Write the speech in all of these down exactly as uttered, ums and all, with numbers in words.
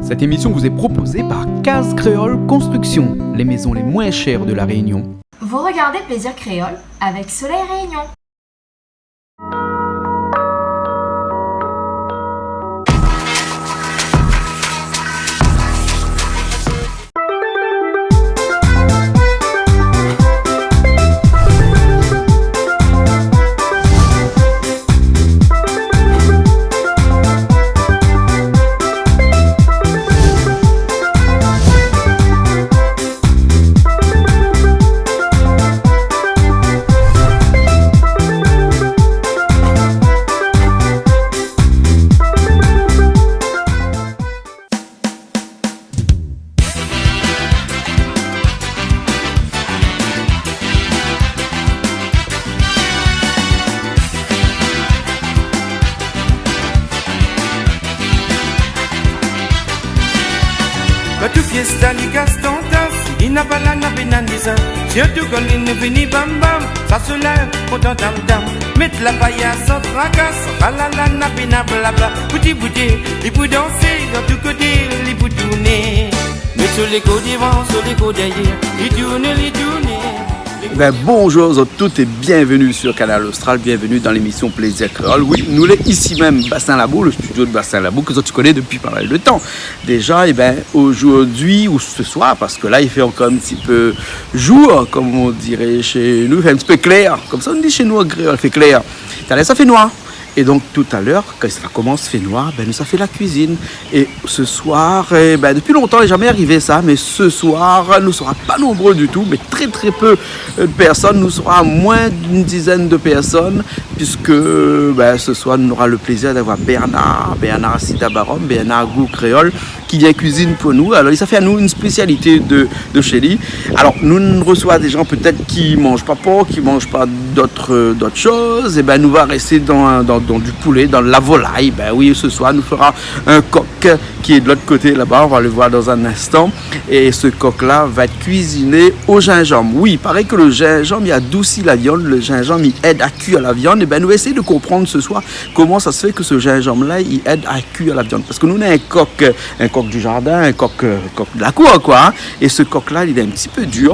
Cette émission vous est proposée par Case Créole Construction, les maisons les moins chères de La Réunion. Vous regardez Plaisir Créole avec Soleil Réunion. Kan tout pièsta li kas dan tas, li na pa la na pena ni sa. Sirtou kan li nou vini bam bam, sa sou la kontan tam tam. Mèt la payas san trakas, pa la la na pena blabla. Bouti bouti, li pou dansé, dan tout koté li pou tourné. Mé sou lé ko devan, sou lé ko dèryèr, li tourné, li tourné. Ben, bonjour à toutes et bienvenue sur Kanal Austral, bienvenue dans l'émission Plaisir Créole. Oui, nou lé isi mèm, Bassin Labou, le studio de Bassin Labou, ke zot i koné dopi pa mal de tan déza. É ben, ojourdui ou se soir, parske la, i fé ankor in ti pé jour, kom i diré shé nou, i fé in ti pé klèr. Komsa, nou di shé nou an kréol, i fé klèr. Talèr, sa i fé noir. É donk, talèr, kan sa va komans fé noir, ben, nou sa fé la kuizine. É se soir, é ben, dopi lontan, lé zamé arivé sa, mé se soir, nou sra pa nonbré ditou, mé trè, trè pé, euh, de pèrsone, nou sra moin d'in dizèn de pèrsone, puiske, ben, se soir, nou nora le plézir d'avoir Bernard, Bernard Sidabarom, Bernard Gou Kréol, ki vien kuizine pou nou. Alor, li sa fé anou in spésialité de, de shé li. Alor, nou, nou resoi dé jan pétèt ki manz pa por, ki manz pa dot, euh, dot shoz. É ben, nou va rèsté dan, dan, dan du poulé, dan la volay. Ben oui, se soir, nou fera in kok ki lé de lot koté laba. Nou va le voir dan in instan. É se kok-la va èt kuiziné o zinzanm. Oui, i paré ke le zinzanm, li adousi la viann, le zinzanm, li èd a kuir la viann. É ben, nou va éséy de konprann se soir koman sa se fé ke se zinzanm-la, li èd a kuir la viann. Parske nou, nou na in kok, in kok du zardin, in kok, euh, kok de la kour, koi, in. É se kok-la, li lé in ti pé dir,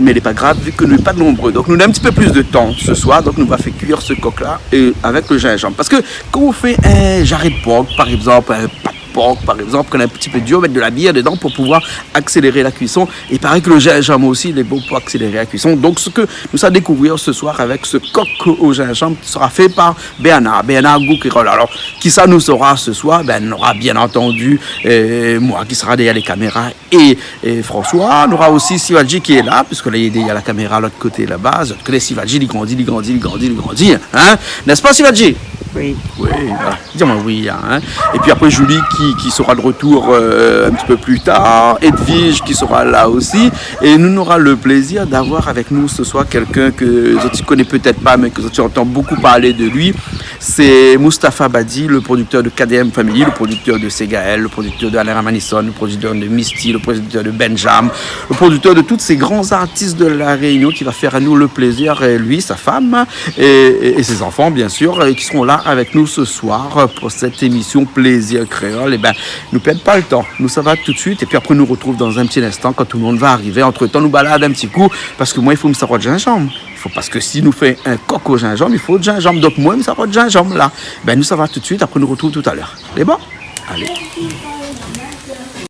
mé lé pa grav, vi ke nou lé pa nonbré. Donk, nou na in ti pé plis de tan se soir, donk nou va fé kuir se kok-la, euh, avèk le zinzanm. Parske kan ou fé in zaré de por, par égzanp, in pat por, par égzanp, kan lé in ti pé dir, mèt de la bièr dedan pou pouvoir akséléré la kuison. É i paré ke le zinzanm osi, lé bon pou akséléré la kuison. Donk, se ke nou sa dékouvrir se soir avèk se kok o zinzanm ki sera fé par Bernard, Bernard Gou Kréol. Alor, kisa nou sera se soir ? Ben, nou nora bien antandi, euh, moin ki sera dèryèr lé kaméra é, é François. Nou nora osi Sivaldi ki lé la, puiske la, li lé dèryèr la kaméra, lot koté laba. Zot i koné Sivaldi, li grandi, li grandi, li grandi, li grandi, in ? N'est-ce pas, Sivaldi ? Oui. Oui, voilà. Di amoin oui, in. É pi apré, Julie ki, ki sera de retour, euh, in ti pé pli tar. Edwige ki sera la osi. É nou, nou nora le plézir d'avoir avèk nou se soir kèlkin ke zot i koné pétèt pa, mé ke zot i antann bokou parlé de li. Sé Mustapha Badi, le producteur de K D M Family, le producteur de Ségaël, le producteur de Alain Ramanisson, le producteur de Misty, le producteur de Benjam, le producteur de tous ces grands artistes de La Réunion, ki va fé anou le plézir, euh, lui, sa fanm, é, é, é sé zanfan, bien sir, é ki sera la avèk nou se soir, euh, pou sèt émision Plaisir Créole. É ben, nou pèrd pa le tan, nou sava tout de suit, é pi apré, nou retrouv dan in ti instan, kan tout le moun va arivé. Antretan, nou balad in ti kou, parske moin, i fo mi sava rod zinzanm. I fo, parske si nou fé in kok o zinzanm, i fo zinzanm. Donk, moin, mi sava rod zinzanm la. Ben, nou sava tout de suit, apré, nou retrouv talèr. Lé bon ? Alé.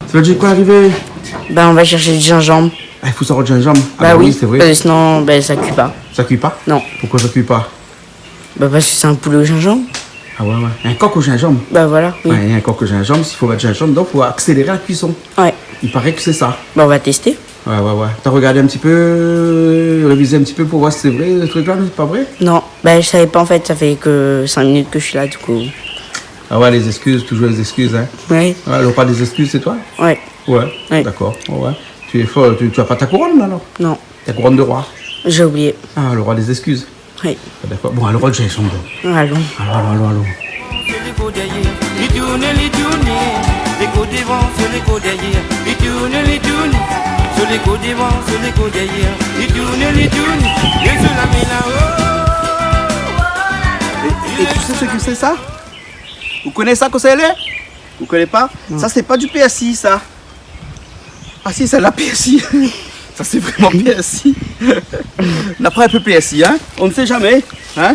Sa vé dir koi, arivé ? Ben, on va chercher du gingembre. Ah, i fo sava rod zinzanm. Ah, ben oui, sé vré. Parce que sinon, ben, ça cuit pas. Sa i kui pa ? Non. Poukoi sa i kui pa ? Bah, parce que c'est un poulet au gingembre. Ah ouais, ouais. In kok o zinzanm. Bah voilà, oui. Ouais, in kok o zinzanm, si i fo mèt zinzanm, donk fo akséléré la kuison. Ouais. I paré ke sé sa. Bah, on va tester. Ouais, ouais, ouais. Ou la rogard in ti pé, euh, réviz in ti pé pou voir si sé vré, le truk la, mé sé pa vré ? Non, bah, je savais pas, en fait, ça fait que cinq minutes que je suis là, du coup. Ah ouais, les excuses, toujours les excuses, hein. Oui. Ouais, le roi des excuses, c'est toi ? Ouais. Ouais, ouais. D'accord. Ouais, ouais. Tu es fort, tu, tu as pas ta couronne, alors ? Non. Ta couronne de roi ? J'ai oublié. Ah, le roi des excuses. Oui. Ah, d'accord. Bon, alor, rod zinzanm. Alon. Alon, alon, alon, alon. Li tourn, li tourn. Li ko devan, li ko dèryèr. Li tourn, li tourn. Li ko devan, li ko dèryèr. Li tourn, li tourn. Li sou la mèr la-o. Et, et tu sais ce que c'est, ça ? Ou koné sa, kosa i lé ? Vous connaissez pas ? Non. Ça, c'est pas du persil, ça. Ah si, c'est la persil. Ça, c'est vraiment persil. On apprend un peu persil, hein ? On ne sait jamais, hein ?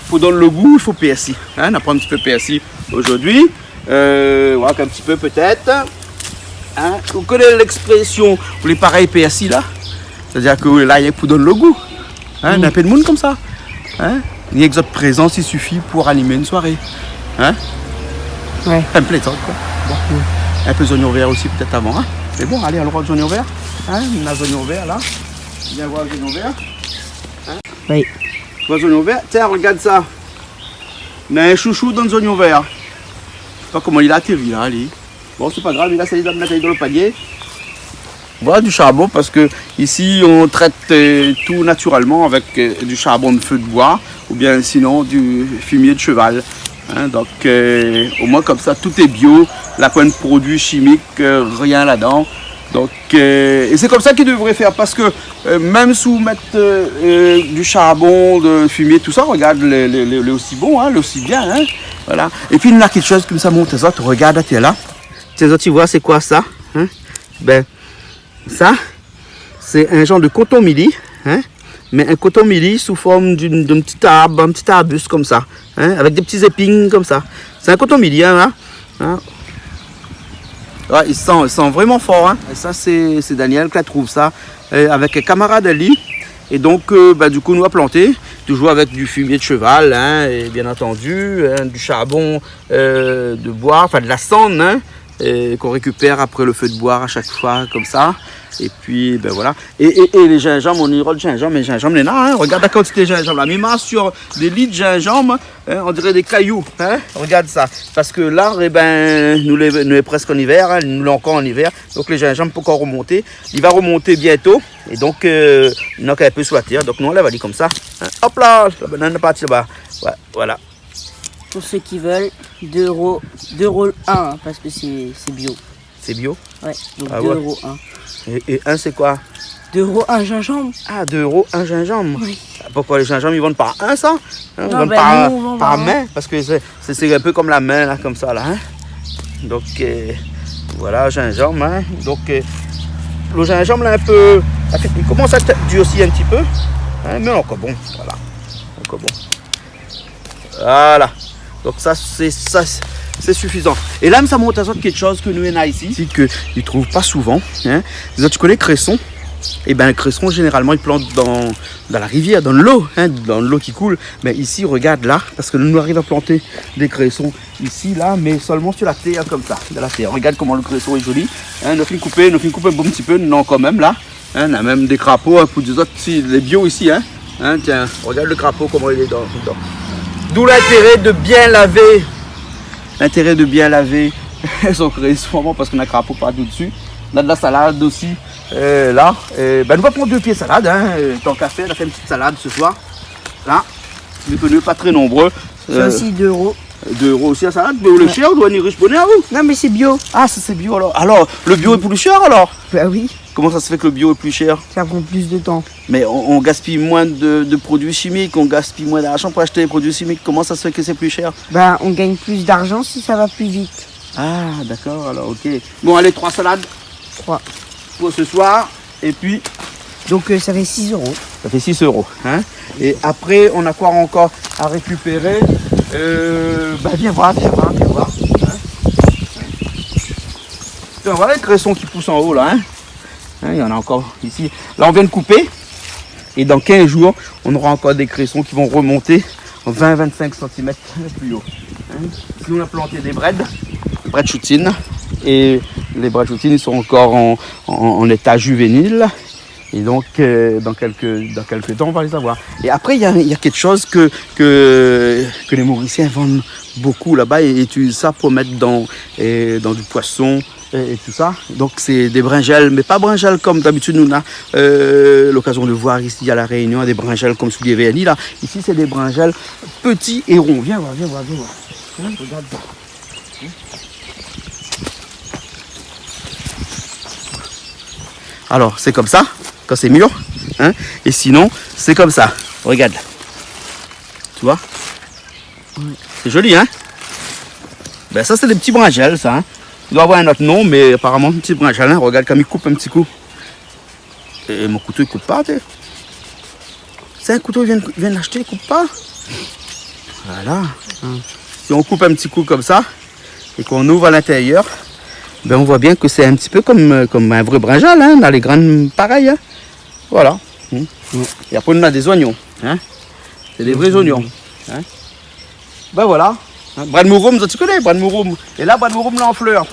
Pour donner le goût, il faut persil, hein ? On apprend un petit peu persil aujourd'hui. Euh, voilà, un petit peu peut-être. Hein ? Vous connaissez l'expression, vous les pareils persil, là ? C'est-à-dire que là, il y a pour donner le goût. Hein, mm, na pwin d'moun konmsa. Hein ? Rien que votre présence, il suffit pour animer une soirée. Hein ? Ouais. Enfin, une plaisante, quoi. Bon. Mm. Un peu d'oignon vert aussi, peut-être avant. Hein ? Mais bon, allez, on aura d'oignon vert. Hein ? On a d'oignon vert, là. Viens voir l'oignon vert. Hein ? Oui. Tu vois l'oignon vert ? Tiens, regarde ça. On a un chouchou dans l'oignon vert. Je sais pas comment il a atterri, là, allez. Bon, c'est pas grave, il a essayé de mettre dans le panier. Voilà, du charbon, parce que ici, on traite, euh, tout naturellement avec, euh, du charbon de feu de bois ou bien sinon du fumier de cheval. Hein, donc, euh, au moins, comme ça, tout est bio, la pwin produit chimique, euh, rien là-dedans. Donc, euh, et c'est comme ça qu'ils devraient faire, parce que, euh, même si vous mettez, euh, euh, du charbon, de fumier, tout ça, regarde, le, le, le, le aussi bon, hein, le aussi bien, hein, voilà. Et puis, il y a quelque chose comme ça, monte, regarde, t'es là. Sé zot i voi, sé koi sa, hein ? Bin, sa, sé in janr de koton mili, hein ? Mé in koton mili sou form d'in, d'in ti arb, in ti arbis konmsa, hein ? Avèk dé ti zéping konmsa. Sé in koton mili, hein, la. Hein ? Ouais, i san, i san vréman for, hein ? É sa, sé, sé Daniel ki la trouv sa, euh, avèk in kamarad ali. É donk, euh, ba, du kou, nou la planté, toujour avèk du fumier de cheval, hein, é bien antandu, hein, du charbon, euh, de boi, anfin, de la sann, hein, é k'on rékipèr apré le feu de boi a shak foi, konmsa. É pi, bin voilà. É, é, é lé zinzanm, on i rod zinzanm, mé zinzanm néna, hein. Regard la kantité zinzanm la. Mi marsh sur dé li zinzanm, hein, on diré dé kayou, hein. Regard sa. Parske la, é bin, nou lé, nou lé prèsk an ivèr, hein, nou lé ankor an ivèr. Donk lé zinzanm pankor remonté. Li va remonté biento. É donk, euh, nou na in pé sou la tèr. Donk nou anlèv ali konmsa. Hein. Hop la, la banane lé parti laba. Ouais, voilà. Pour ceux qui veulent, deux euros, deux euros un, hein, parce que c'est, c'est bio. C'est bio ? Ouais, donc ah ouais. Deux euros un. Et, et un, c'est quoi ? Deux euros un gingembre. Ah, deux euros un gingembre. Oui. Pourquoi les gingembre, ils vendent par un, ça ? Hein, ils vendent ben, par, nous, on vend par par un. Main, parce que c'est, c'est, c'est un peu comme la main, là, comme ça, là, hein. Donc, euh, voilà, gingembre, hein. Donc, euh, le gingembre, là, un peu, il commence à durcir un petit peu, hein, mais encore bon, voilà. Encore bon. Voilà. Donk sa, sé, sa, sé sifizan. É la, sa i mont azot kékshoz ke nou néna isi, isi ke i trouv pa souvan, hein. Zot i koné kréson ? É bin, kréson, zénéralman, i plant dan, dan la rivièr, dan lo, hein, dan lo ki koul. Mé isi, regard la, parske nou, nou ariv a planté dé kréson isi, la, mé solman sur la tèr, konmsa, dan la tèr. Regard koman le kréson lé zoli, hein, nou la fine koupé, nou la fine koupé in bon ti pé, non, kan mèm, la. Hein, na mèm dé krapo, hein, pou di azot, si, lé bio isi, hein. Hein, tiens, regarde le crapaud, comment il est dans, dans. D'où l'intérêt de bien laver. L'intérêt de bien laver son kréson, parske na krapo partou dsi. Na de la salad osi, euh, la. Euh, bin, nou va pran dé pié salad, hein, euh, tant qu'à faire, nou va fé in ti salad se soir. La, vu que nous sommes pas très nombreux. Sa osi, deux euros. Deux euros osi la salad, mé le shèr, ou doi ni rish boné, ou ? Non, mé sé bio. Ah, sa sé bio alor. Alor, le bio lé pli shèr alor ? Bah oui. Comment ça se fait que le bio est plus cher ? Ça prend plus de temps. Mais on, on gaspille moins de, de produits chimiques, on gaspille moins d'argent pour acheter des produits chimiques. Comment ça se fait que c'est plus cher ? Ben, on gagne plus d'argent si ça va plus vite. Ah, d'accord, alors, ok. Bon, allez, trois salades. Trois. Pour ce soir, et puis... Donc, euh, ça fait six euros. Ça fait six euros, hein. Et après, on a quoi encore à récupérer ? Euh, bah, viens voir, viens voir, viens voir, hein. Tiens, voilà les cressons qui poussent en haut, là, hein. Hein, il y en a encore ici. Là, on vient de couper. Et dans quinze jours, on aura encore des cressons qui vont remonter vingt, vingt-cinq centimètres plus haut. Hein. Ici, on a planté des brèdes, brèdes shootings. Et les brèdes shootings, ils sont encore en, en, en état juvénile. Et donc, euh, dans quelques, dans quelques temps, on va les avoir. Et après, il y a, il y a quelque chose que, que, que les Mauriciens vendent beaucoup là-bas et, et utilisent ça pour mettre dans, euh, dans du poisson, et, et tout ça. Donc, c'est des brinjelles, mais pas brinjelles comme d'habitude, nous, on a, euh, l'occasion de voir ici à La Réunion, des brinjelles comme sous les vernis, là. Ici, c'est des brinjelles petits et ronds. Viens voir, viens voir, viens voir. Hein, regarde ça. Hein ? Alors, c'est comme ça, quand c'est mûr, hein, et sinon, c'est comme ça. Regarde. Tu vois ? Ouais. C'est joli, hein ? Bin, sa, sé dé ti brinzèl, sa, in. I doi avoir in ot non, mé aparaman, ti brinzèl, in. Regard konm i koup in ti kou. É mon kouto, i koup pa, té. Sé in kouto, i vien, i vien ashté, i koup pa. Voilà. Si on koup in ti kou konmsa, é k'on ouv a lintérièr, bin, on voi bien ke sé in ti pé konm, eu, konm in vré brinzèl, in. Néna lé grin parèy, in. Voilà. É apré, nou néna dé zoignon, in. Sé dé vré zoignon, in. Bin voilà. In, brin mouroum, zot i koné, brin mouroum. É la, brin mouroum la an flèr.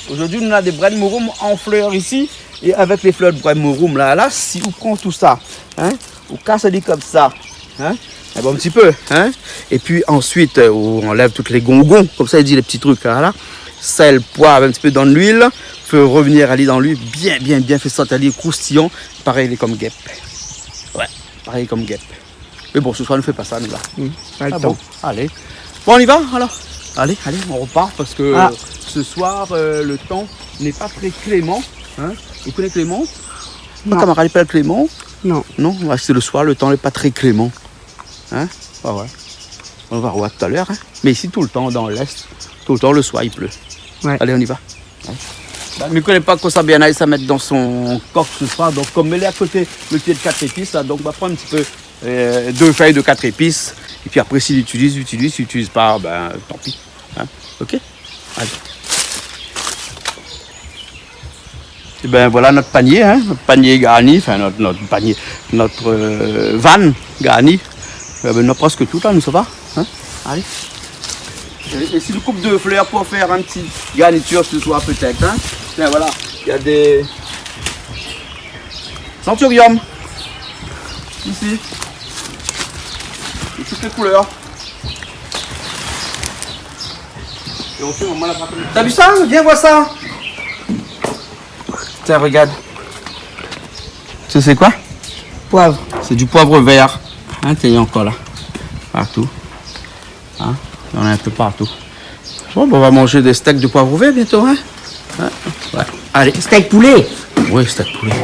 Zordi, nou néna dé brin mouroum an flèr isi. É avèk lé flèr brin mouroum la, la, si ou pran tousa, in, ou kas ali konmsa, in, in bon ti pé, in. Épi ansuit, eu, ou anlèv tout lé gongon, konmsa i di, lé ti trik la, la. Sèl, poiv, in ti pé dan luil, fé revnir ali dan luil, bien, bien, bien, fé sort ali kroustiyan, parèy lé konm gèp. Oué, parèy konm gèp. Mé bon, se soir, nou fé pa sa, nou, la. Oui, pa le tan. Alé. Bon, on y va, alor ? Alé, alé, on repart parske, eu, se soir, eu, le tan lé pa tré kléman, in. Ou koné Kléman ? Non. Mon kamarad i apèl Kléman ? Non. Non, oué, sé le soir, le tan lé pa tré kléman. In ? Oué, oué. On va voir talèr, in. Mé isi, toultan, dan lès, toultan, le soir, i plé. Oué. Alé, on y va. Bin, mi koné pa kosa Bernard i sa mèt dan son kok se soir. Donk, konm mi lé a koté le pié de kat épis, la, donk, nou va pran in ti pé, eu, dé fèy de kat épis. Épi apré, si li itiliz, li itiliz, si li itiliz pa, bin, tanpi. In ? OK ? Alé. É bin, voilà nout panié, in, nout panié garni, anfin, nout, nout panié, nout, eu, vann garni. É bin, nou na prèsk tout, la, nou sava, in. Alé. É, é si nou koup dé flèr pou fé in ti garnitir se soir, pétèt, in. Tiens, voilà, il y a des centurium. Isi. De toutes les couleurs. É on fé, momon la pa koné. T'as vu ça ? Viens voir ça. Tiens, regarde. Tu sais, c'est quoi ? Poiv. C'est du poivre vert. In, tiens, néna ankor la. Partou. In, néna in pé partou. Bon, bin, on va manger des steaks de poivre vert bientôt, in ? In ? Oué. Alé. Steak poulet. Oui, steak poulet.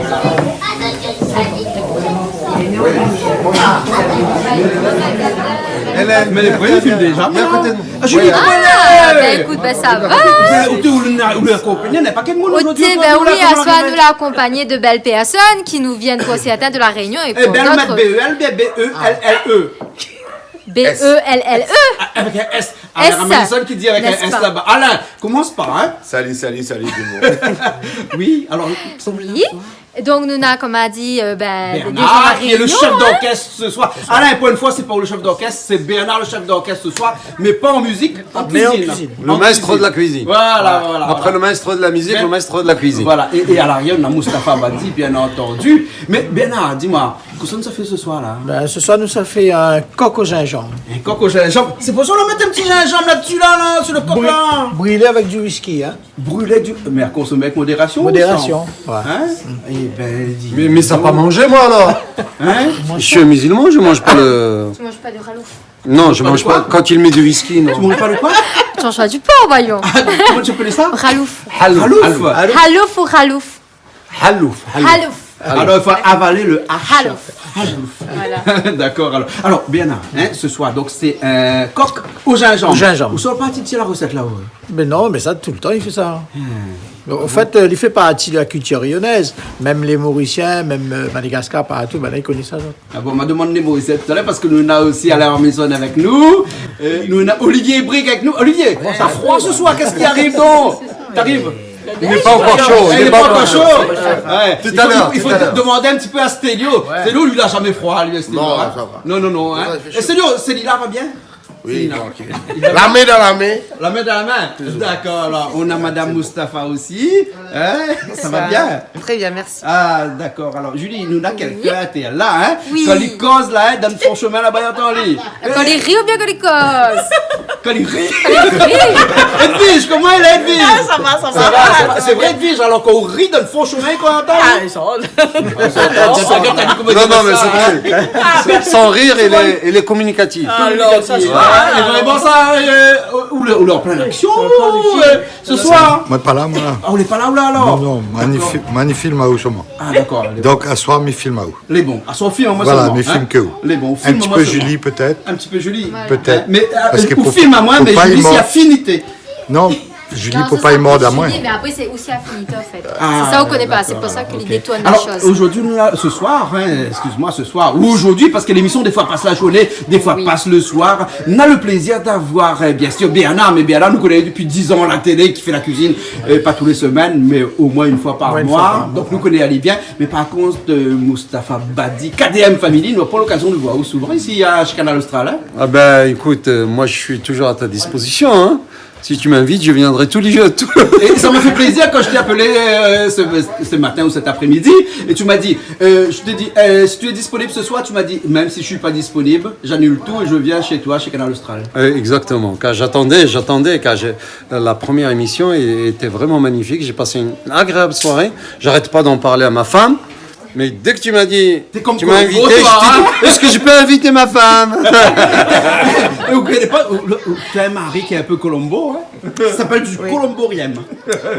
Mé lé pré, i film déza. Viens à côté de moi. Ah, Julie, ah, bin, ékout, bin, sa va. Bin, ou té, ou lé, ou lé akonpagné, na pa kèl moun zordi, bin oui, asoir, nou lé akonpagné de bèl pèrsone ki nou vien, pou sèrtin, de La Rénion é pou dot. B E L, B E L L E. B E L L E. S. Ah, avèk in S. Alain, néna pèrsone ki di avèk in S laba. Alain, komans pa, in ? Sali, sali, sali, tout le monde. Oui, alor, oui. Donk, nou na, konm la di, eu, bin, Bernard, ki lé le chèf d'orkès se soir. Alain, pou in foi, sé pa ou le chèf d'orkès, sé Bernard le chèf d'orkès se soir, mé pa an mizik, an kuizine. Le maestro de la cuisine. Voilà, voilà. Apré le maestro de la mizik, le maestro de la cuisine. Voilà, é, é a larièr, nou na Mustapha Badi, bien entendu. Mé Bernard, di amoin, kosa nou sa fé se soir la ? Bin, se soir, nou sa fé in kok o zinzanm. In kok o zinzanm. Sé pou sa ou la mèt in ti zinzanm la dsi la, la, su le kok la. Brilé avèk du whisky, in. Brilé du, mé a konsomé avèk modérasion, oué. Modérasion, oué. In ? É bin, di. Mé, mé sa pa manzé, moin, alor. In ? Je suis musulman, je mange pas le... Tu manges pas de ralouf ? Non, je mange pas. Quand il met du whisky, non. Tu manges pas de quoi ? Tu manges pas du porc, voyons. Ah, comment tu appelais ça ? Ralouf. Halouf. Halouf. Halouf ou ralouf ? Halouf, halouf. Halouf. Alors, il faut avaler le H. Halouf. Halouf. Voilà. D'accord, alors. Alors, Bernard, hein, ce soir, donc, c'est un coq au gingembre. Au gingembre. Ou sort parti de la recette là, ouais. Ben non, mé sa, toultan, li fé sa. Hmm. An fèt, euh, li fé parti de la kiltir rényonèz. Mèm lé Morisien, mèm, euh, Madagascar, partou, banna i koné sa, non ? Ah bon, ma domann lé Morisien talèr parske nou néna osi Alain Armisen avèk nou. Euh, nou néna Olivier Brique avèk nou. Olivier, t'as froid ce soir, qu'est-ce qui arrive donc ? T'arrives ? Il n'est pas encore chaud, il n'est pas encore chaud. Ouais. Tout à l'heure, tout à l'heure. Il faut, il faut demander un petit peu à Stelio. Ouais. Stelio, li, li la zamé fré, li, Stelio, hein. Non, ça va. Non, non, non, hein. Ouais, il fait chaud. Et Stelio, Célia va bien ? Oui, tranquille. La main dans la main. La main dans la main. Toujours. D'accord, alors, on a Madame Moustapha aussi. Hein ? Ça va bien ? Très bien, merci. Ah, d'accord. Alors, Julie, nou néna kèlkin atèr la, hein ? Oui. Kan li koz la, hein, dann son shomin laba, i antann ali. Kan li ri oubien kan li koz ? Kan li ri. Kan li ri. Et puis, Koman i lé, Edwige ? Ah, sa va, sa va. Sa va, sa va. Sé vré, Edwige, alor k'ou ri dan le fon shomin, koi, antann ? Ah, sa va. Non, non, mé sé vré. San rir, lé, lé kominikatif. Alor, sa sé vré. Lé vréman sa, euh, ou lé, ou lé an plin aksion, ou, euh, se soir. Moin lé pa la, moin, la. Ah, ou lé pa la, ou la, alor ? Non, non, D'accord. Manifik, Manifik, ma ou, sèlman. Ah, d'accord, lé bon. Donk, asoir, mi film aou. Lé bon. Asoir, ou film amoin sèlman, hein. Voilà, mi film ke ou. Lé bon, ou film amoin sèlman. In ti pé Julie, pétèt. In ti pé Julie. Voilà. Pétèt. Hein, mé, euh, parske ou film amoin, mé Julie, sé affinité. Non, Julie, fo pa i mord amoin. Non, sé sa, Julie, mé apré, sé osi affinité, an fèt. Ah, d'accord, ok. Sé sa ou koné pa, sé pou sa ke li détourn la shoz. Alor, zordi, nou la, se soir, hein, excuse-moi, se soir, ou zordi, parske lémision, défoi, i pas la zourné, défoi, i pas le soir. Oui. Nou na le plézir d'avoir, euh, bien sûr, Bernard, mé Bernard, nou koné ali dopi diz an a la télé, ki fé la kuizine, euh, pa tou lé semèn, mé omoin in foi par moi. Omoin in foi par moi. Donk, nou koné ali bien. Mé par kont, euh, Mustapha Badi, K D M Family, nou la pa lokazion de voir aou souvan isi, a, shé Kanal Austral, hein ? Ah ben, écoute, euh, moi, je suis toujours à ta disposition, hein. Si tu m'invites, je viendrai tous les jours. É sa m'a fé plézir kan mi té apèl aou, euh, se, se matin ou sèt aprémidi, é ou la di, euh, mi té di, euh, « Si tu es disponible ce soir », ou la di, « Même si je suis pas disponible, j'annule tout et je viens chez toi, chez Kanal Austral. » Euh, exactement, car j'attendais, j'attendais, car j'ai, la première émission é-, était vraiment magnifique. J'ai passé une agréable soirée. J'arrête pas d'en parler à ma femme. Mais dès que tu m'as dit, tu m'as invité, je t'ai dit, « Est-ce que je peux inviter ma femme ? » T'es comme Columbo, toi, hein ? É ou koné pa, ou, le, ou, ou na in mari ki lé in pé Columbo, hein ? Sa i apèl du columbarium.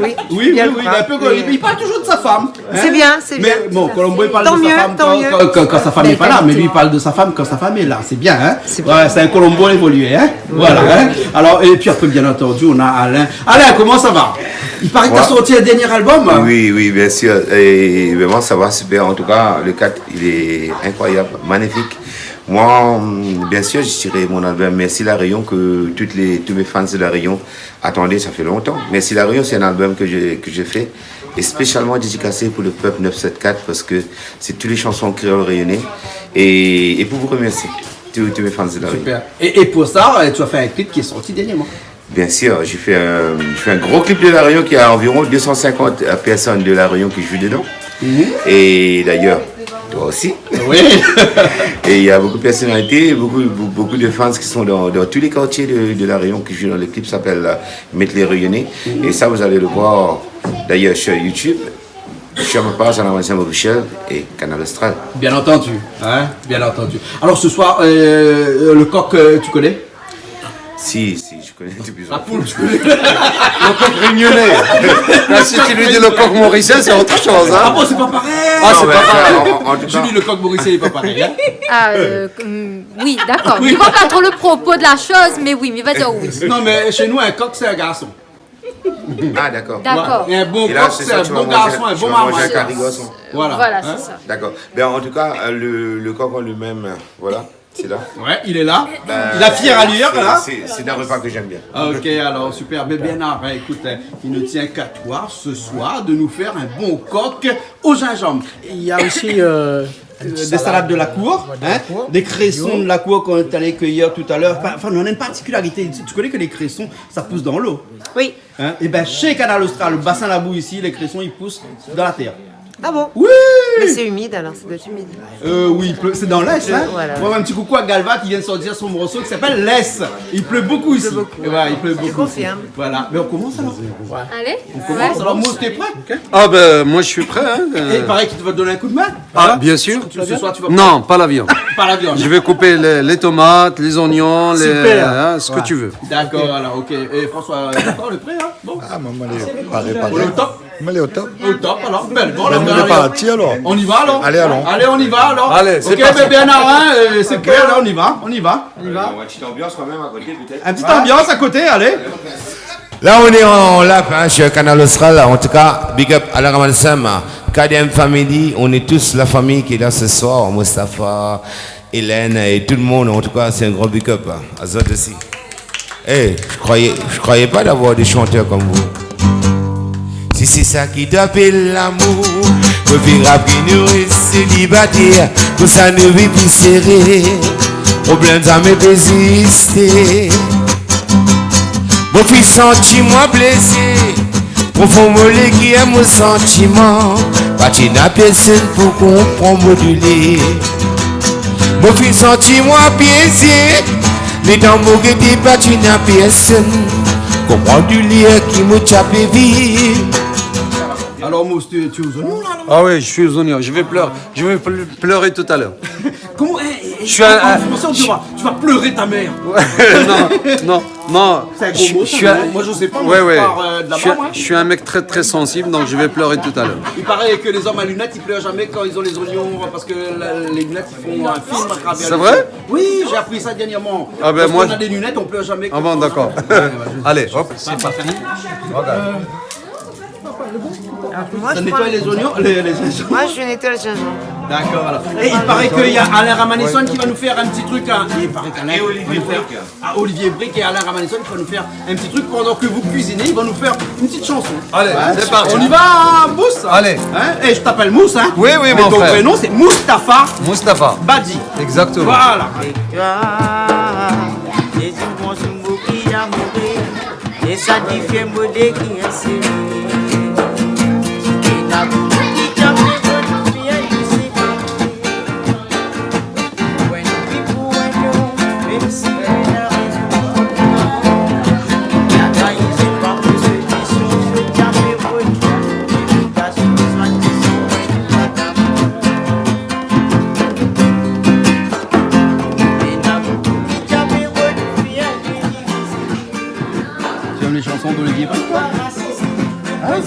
Oui, oui, oui, lé in pé Columbo. Mé, euh, i parl touzour de sa fanm, hein ? Sé bien, sé bien, tout à fait. Mé bon, Columbo, i parl de sa fanm kan, kan, kan, kan sa fanm lé pa la, mé li, i parl de sa fanm kan sa fanm lé la. Sé bien, hein ? Sé bien. Ouais, sé in Columbo évolié, hein ? Voilà, hein ? Alor, épi apré, bien antandu, nou na Alain. Alain, koman sa va ? I paré ke ou la sorti in dernié album, hein ? Oui, oui, bien sûr. É vréman, sa va super. An tou ka, le kat, lé inkroiyab, magnifik. Moin, bien sûr, mi tir mon album Merci La Réunion, ke tout lé, tout mé fan de La Réunion atandé, sa fé lontan. Merci La Réunion, sé in album ke mi, ke mi fé spésialman dédikasé pou le pèp neuf sept quatre, parske sé tout lé shanson kréol rényoné. É, é pou vous remercier, tout, tout mé fan de La Réunion. Super. É, é pou sa, euh, ou la fé in klip ki lé sorti dernièrman. Bien sûr, mi fé in, mi fé in gro klip de La Réunion, ki na anviron deux cent cinquante, euh, pèrsone de La Réunion ki zoué dedan. Mhm. É d'ayèr, toi osi. Oui. É na bonpé de pèrsonalité, bonpé, bo-, bonpé de fan ki lé dan, dan tout lé kartié de, de La Réunion ki zoué dan le klip, i apèl, euh, Met lé Rényoné. Mhm. É sa, vous allez le voir d'ayèr sur YouTube, sur ma page Alain Ramazan Officiel é Kanal Austral. Bien antandu, hein, bien antandu. Alor, se soir, euh, le coq, euh, ou koné ? Si, si, mi koné dopi lontan. La poule, ou koné ? Le coq réunionnais. Là, si tu lui dis le coq mauricien, c'est autre chose, hein. Ah bon, sé pa parèy. Ah, c'est pas pareil. Non, mais, euh, en, en tout cas, mi di, le coq mauricien lé pa parèy, hein. Ah, euh, hum, oui, d'accord. Oui. Mi voi pa tro le propos de la shoz, mé oui, mi va dir oui. Non, mé shé nou, in kok, sé in garson. Ah, d'accord. D'accord. Ouais. É in bon kok, sé in bon garson, in bon marmay. Et là, ce soir, tu vas manger, tu vas manger un cari garçon. Voilà. Voilà, hein ? C'est ça. D'accord. Ben, en tout cas, euh, le, le coq en lui-même, euh, voilà. C'est là. Ouais, il est là. Ben, il a fier à lui, c'est, là. C'est, c'est un repas que j'aime bien. Ok, alors, super. Mais Bernard, hein, écoute, hein, il ne tient qu'à toi ce soir de nous faire un bon coq au gingembre. Il y a aussi, euh, euh, des salades de la cour, hein, des cressons de la cour qu'on est allé cueillir tout à l'heure. Enfin, enfin, on a une particularité. Tu, tu connais que les cressons, ça pousse dans l'eau. Oui. Hein ? Eh ben, chez Kanal Austral, le bassin Labou ici, les cressons, ils poussent dans la terre. Ah bon ? Oui ! Mais c'est humide alors, ça doit être humide. Euh, oui, il pleut, c'est dans l'Est, hein ? Voilà. On va faire un petit coucou à Galva qui vient de sortir son morceau qui s'appelle L'Est. Il pleut beaucoup ici. Il pleut beaucoup. Ouais, il pleut beaucoup. Je confirme. Voilà. Mais on commence alors ? Allez. On commence alors. Mousse, t'es prêt ? Ah ben, moi je suis prêt, hein. Et il paraît qu'il va te donner un coup de main. Ah, bien sûr. Ce soir, tu vas... Non, pas la viande. Pas la viande. Je vais couper les, les tomates, les oignons, les, hein, ce que tu veux. Super. Ouais. D'accord, alors, ok. Et François, d'accord, le prêt, hein ? Bon. Ah, moin, moin lé paré, paré. Ou lé au top ? Moin lé au top. Au top, alors. Ben, bon, ben, nou lé parti, alors. On y va, alors ? Allez, allons. Allez, on y va, alors. Allez, c'est parti. Ok, ben, Bernard, hein, euh, c'est clair, là, on y va, on y va. On y va. Euh, une petite ambiance quand même à côté, peut-être. Une petite ambiance à côté, allez. Là, on est en live, hein, sur Kanal Austral, là. En tout cas, big up Alain Ramazan, K D M Family. On est tous la famille qui est là ce soir. Mustapha, Hélène et tout le monde. En tout cas, c'est un gros big up, hein, à zot aussi. Eh, je croyais, je croyais pas d'avoir des chanteurs comme vous. Si sé sa ki i apèl lamour, préférab ki nou rès sélibataire, konmsa nou vi pli séré, problèm zamé pé égzisté. Mon fi, santi amoin plézir, profon mon lé ki èm mon santiman, pa ti na pèrsone pou konprann mon doulèr. Mon fi, santi amoin plézir, lé dan mon gété, pa ti na pèrsone Koman di lèr ki mout sa pé viv. Alors, Mousse, tu, tu es aux oignons, là, non ? Ah oui, je suis aux oignons. Je vais pleurer, je vais ple-, pleurer tout à l'heure. Comment, eh, eh, je suis un, en français, on dira, tu vas pleurer ta mère. Ouais, non, non, non. C'est un gros mot, ça, mais moi, je sais pas, moi, je pars, euh, de là-bas, moi. Je suis un mec très, très sensible, donc je vais pleurer tout à l'heure. Il paraît que les hommes à lunettes, ils pleurent jamais quand ils ont les oignons, parce que la, les lunettes, ils font un film à travers les yeux. C'est vrai ? Oui, j'ai appris ça dernièrement. Ah ben, moi, on a des lunettes, on pleure jamais quand on a... Ah bon, d'accord. Ouais, ouais, je sais. Allez, hop, c'est parti. Regarde. Alors, moi, je prends les oignons, les, les gingembre. Moi, je nettoie le gingembre. D'accord, alors. Et il paraît qu'il y a Alain Ramanesson qui va nous faire un petit truc, hein. Il paraît qu'Alain va nous faire... Ah, Olivier Brique et Alain Ramanesson qui va nous faire un petit truc pendant que vous cuisinez. Ils vont nous faire une petite chanson. Allez, c'est parti. On y va, Mousse ? Allez. Hein ? Eh, je t'appelle Mousse, hein ? Oui, oui, mon frère. Mais ton prénom, c'est Moustapha Badi. Exactement. Voilà. Tu aimes les chansons d'Olivier Brique, toi ? Hein ?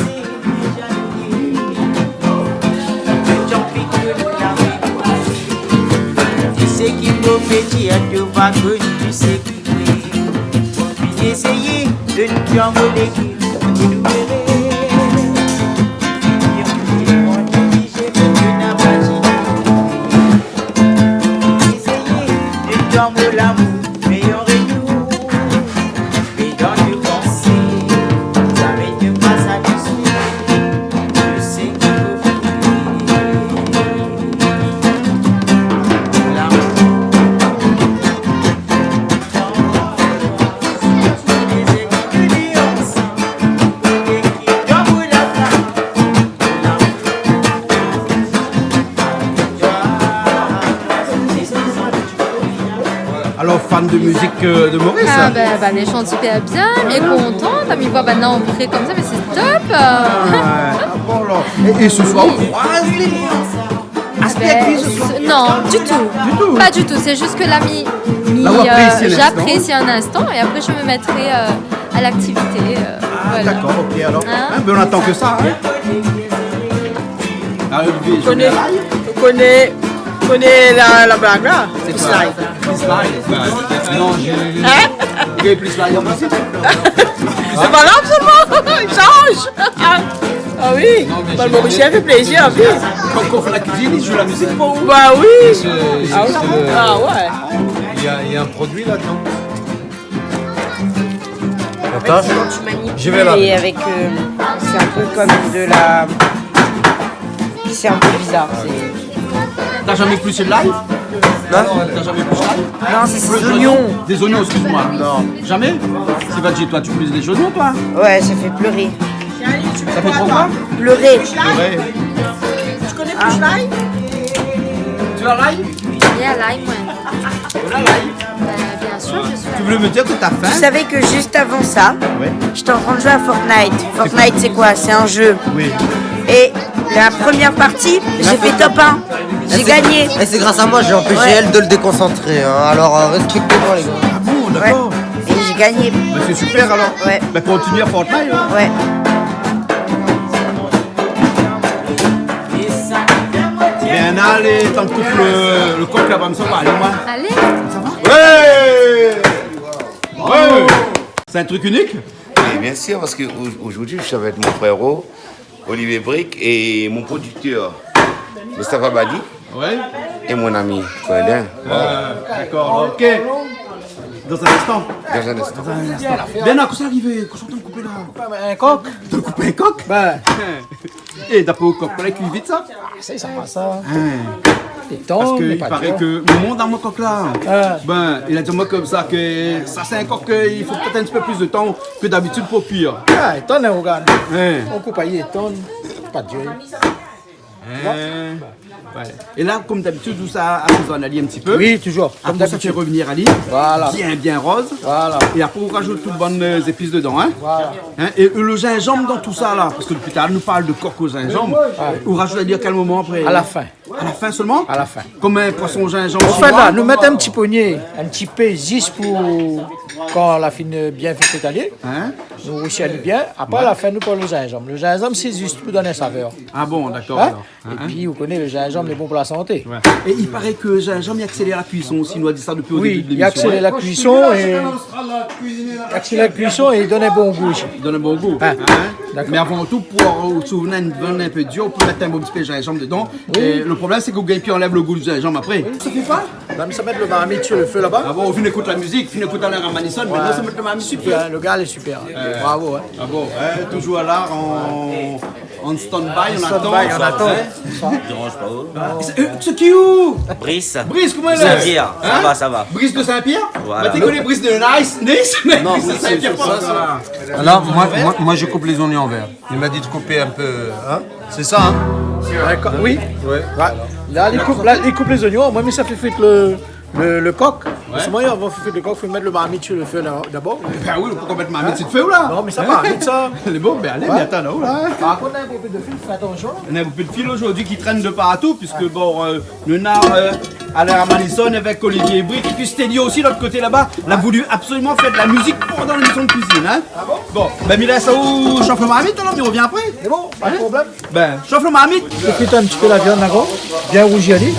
Alors, fan de musique, euh, de Maurice ? Ah, ben, ben, i shant super bien, mi lé kontan, kan mi voi banna an pré konmsa, mé sé top. Ah, ouais. Ah bon, alors. Et, et ce soir, on croise les bras. Aspé ékri ce soir ? Ben, non, du tout. Du tout ? Pas du tout. C'est juste que là, mi, mi, euh, j'apprécie un instant et après, je me mettrai, euh, à l'activité, euh, voilà. Ah, d'accord, ok, alors. Hein ? Hein, ben, on attend que ça, hein. Ah, Olivier, je viens live. Ou koné, ou koné la, la blag la ? Sé koi ? Slide. Slide. Non, j'ai... Hein ? J'ai pli slide an mizik. Sé pa grav, sèlman. I shanj. Ah oui. Non, mais Morisien i fé plézir, oui. Kan, kan i fé la kuizine, i zoué la mizik pou ou. Bah oui. Ah ouais. Il y a, il y a un produit là-dedans. Attends, je vais là. Et avec, euh, c'est un peu comme de la, c'est un peu bizarre, c'est... T'as jamais épluché de l'ail ? Hein ? T'as jamais épluché de l'ail ? Non, c'est ces oignons. Des oignons, excuse-moi. Non. Jamais ? C'est pas de chez toi, tu cuisines des oignons, toi ? Ouais, ça fait pleurer. Ça fait trop quoi ? Pleurer. Pleurer. Tu connais pas l'ail ? Tu as l'ail ? Il y a l'ail, moi. On a l'ail. Bah, bien sûr, je suis... Tu voulais me dire que t'as faim ? Tu savais que juste avant ça, ouais, j'étais en train de jouer à Fortnite. Fortnite, c'est quoi ? C'est un jeu. Oui. Et la première partie, j'ai fait top un. J'ai gagné. Et c'est grâce à moi, j'ai empêché elle de le déconcentrer, hein. Alors, euh, respectez-moi, les gars. Ah bon, d'accord. Ouais. Et j'ai gagné. Bah, c'est super, alors. Ouais. Bah, continue à Fortnite, hein. Ouais. Bien, allez, tann koup le, le kok la, va, mi sava, allez, moi. Allez. Ça va ? Ouais. Ouais. C'est un truc unique ? Et bien sûr, parce que au-, aujourd'hui, je suis avec mon frérot, Olivier Brique, et mon producteur, Moustapha Badi, ouais, et mon ami Coindin. Euh, d'accord, ok. Dans un instant. Dans un instant. Dans un instant. Bernard, kosa i ariv, kosa ou antrinn koup la ? Koup in kok. Ou antrinn koup in kok ? Ben. Eh, d'après ou, kok, fo li kui vit sa ? Ah, sa, sa va, sa. Hein. Détann, parske i paré ke le mond na mon kok la. Ah. Ben, li la di amoin konmsa ke sa sé in kok ke i fo pétèt in ti pé plis de tan ke d'abitid pou kuir. Ah, atann, hein, regard. Hein. Ou koup ali, atann. Pa d'dié. Hein. Ouais. É la, konm dabitid, ou sa asézone ali in ti pé. Oui, toujour. Apré, sa fé revnir ali. Voilà. Bien, bien roz. Voilà. É apré, ou rajout tout bann, euh, zépis dedan, hein. Voilà. Hein, é, euh, le zinzanm dan tout sa la, parske dopi talèr nou parl de kok o zinzanm. Ouais. Ou rajout ali a kèl moman apré ? A la fin. A la fin solman ? A la fin. Konm in poison o zinzanm shinoi ? Anfin la, nou mèt in ti pogné, in ti pé, zis pou kan la fine bien fé frit ali. Hein ? Nou rousi ali bien. Apré, a la fin, nou pran le zinzanm. Le zinzanm, sé zis pou donn in savèr. Ah bon, dakor, alor. Hein ? Épi, ou koné, le zinzanm lé bon pou la santé. Ouais. É i paré ke le zinzanm i aksélèr la kuison osi, nou la di sa dopi o débu de lémision, hein. Oui, i aksélèr la kuison é, i aksélèr la kuison é i donn in bon gou osi. I donn in bon gou. Hein. Hein ? Dakor. Mé avan tou, pou, euh, si ou néna in viann in pé dir, ou pé mèt in bon ti pé zinzanm dedan. Oui. É le problèm, sé ke ou gingn pi anlèv le gou du zinzanm apré. Oui. Sa fé pa ? La, mi sa mèt le marmit sur le feu laba. Ah bon, ou fine ékout la mizik, fine ékout Alain Ramanisson, mintnan, sa mèt le marmit sur le feu. Super, le gars lé super. Euh, bravo, hein. Ah bon, hein, toujours là, en, en stand-by, en attente. En stand-by, en attente. Hein ? Sa i déranj pa, oh. Ah, sé, euh, sé ki ou ? Brice. Brice, koman i lé ? Saint-Pierre. Hein ? Sa va, sa va. Brice de Saint-Pierre ? Voilà. Bah, tu connais Brice de Nice, Nice, mais non, Brice de Saint-Pierre, sa, sa. Alors, moi, moi, moi, je coupe les oignons en verre. Il m'a dit de couper un peu, hein ? C'est ça, hein ? Dakor, oui. Ouais. La, li koup, la, li koup lé zoignon. Moin, mi sa fé frit le, le, le kok. Ouais. An se moman, avan fé frit le kok, fo mèt le marmit sur le feu la, dabor. Ben oui, ou pé pa mèt marmit sur le feu la. Non, mé sa va vit sa. Lé bon, ben alé, mé atann, la, hein. Par kont, néna in pé de fil, fé atansion. Néna in pé de fil zordi ki trène de partou, puisque bon, euh, nou néna, euh, Alain Ramanisson avèk Olivier Brique, épi Stédio osi, lot koté laba, la voulu absolument faire de la musique pendant l'émission de cuisine, hein. Ah bon ? Bon, ben, mi lès aou shof le marmit, alor, mi revien apré. Sé bon, pa de problèm. Ben, shof le marmit. Ou frit in ti pé la viann, dakor ? Bien rouzi ali.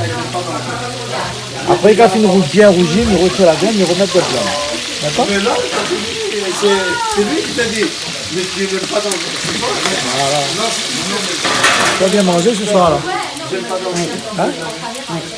Apré, kan fine rou-, bien rouzi, mi rotir la viann, mi remèt de la viann. Dakor ? Mais là, c'est lui qui t'a dit, mais tu n'aimes pas dans le... Voilà. Tu vas bien manger ce soir, là. Hein ?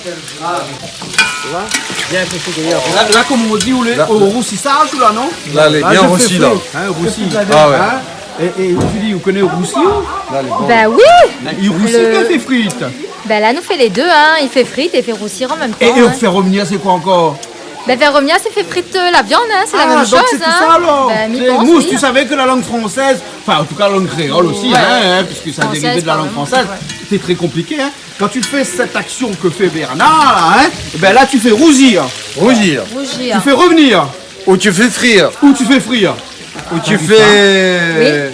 Tu vois ? Bien fait, c'est d'ailleurs. La, la, konm i di, ou lé o rousisaz, ou la, non ? La, lé bien rousi, la. Hein, rousi. Ah ouais. Hein ? É, é ou di, ou koné rousi, ou ? La, lé bon. Ben oui. Hein, i rousi, kan i fé frit. Ben la, nou fé lé dé, hein. I fé frit é i fé rousir an mèm tan, hein. É, é fé revnir, sé koi ankor ? Ben, fé revnir, sé fé frit, euh, la viann, hein. Sé la mèm shoz, hein. Ah, donk sé tout sa, alor. Ben, mi pans, oui. Mousse, tu savais que la langue française, enfin, en tout cas, la langue créole aussi, hein, hein, puisque ça a dérivé de la langue française, c'est très compliqué, hein. Quand tu fais cette action que fait Bernard, là, hein, eh ben là, tu fais rougir. Rougir. Rougir. Tu fais revenir. Ou tu fais frire. Ou tu fais frire. Ou tu fais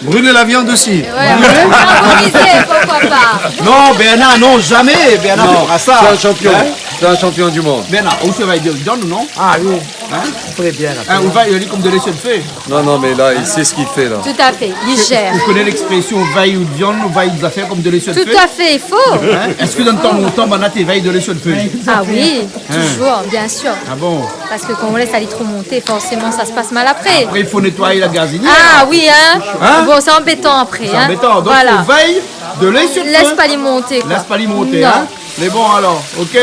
brûler la viande aussi. Ouais. Brûler ? Carboniser, pourquoi pas ? Non, Bernard, non, jamais. Bernard fera ça. Non, c'est un champion. Hein ? C'est un champion du monde. Bernard, ou sa va èd viann, non ? Ah oui. Hein ? Très bien, là. Hein, ou va, li lé konm de lé sur le feu. Non, non, mais là, il sait ce qu'il fait, là. Tout à fait, li gèr. Ou koné l'expression, vèy out viann, ou vèy out zafèr konm de lé sur le feu ? Tout à fait, i fo. Hein ? Èske dan tan lontan, banna té vèy de lé sur le feu ? Ah oui, toujours, bien sûr. Ah bon ? Parce que quand on laisse aller trop monter, forcément, ça se passe mal après. Après, il faut nettoyer la gazinière. Ah oui, hein. Hein ? Bon, c'est embêtant après, hein. C'est embêtant. Donc, voilà. Faut veiller de lé sur le feu. Laisse pas li monter, quoi. Laisse pas li monter, hein. Non. Mé bon, alor, ok.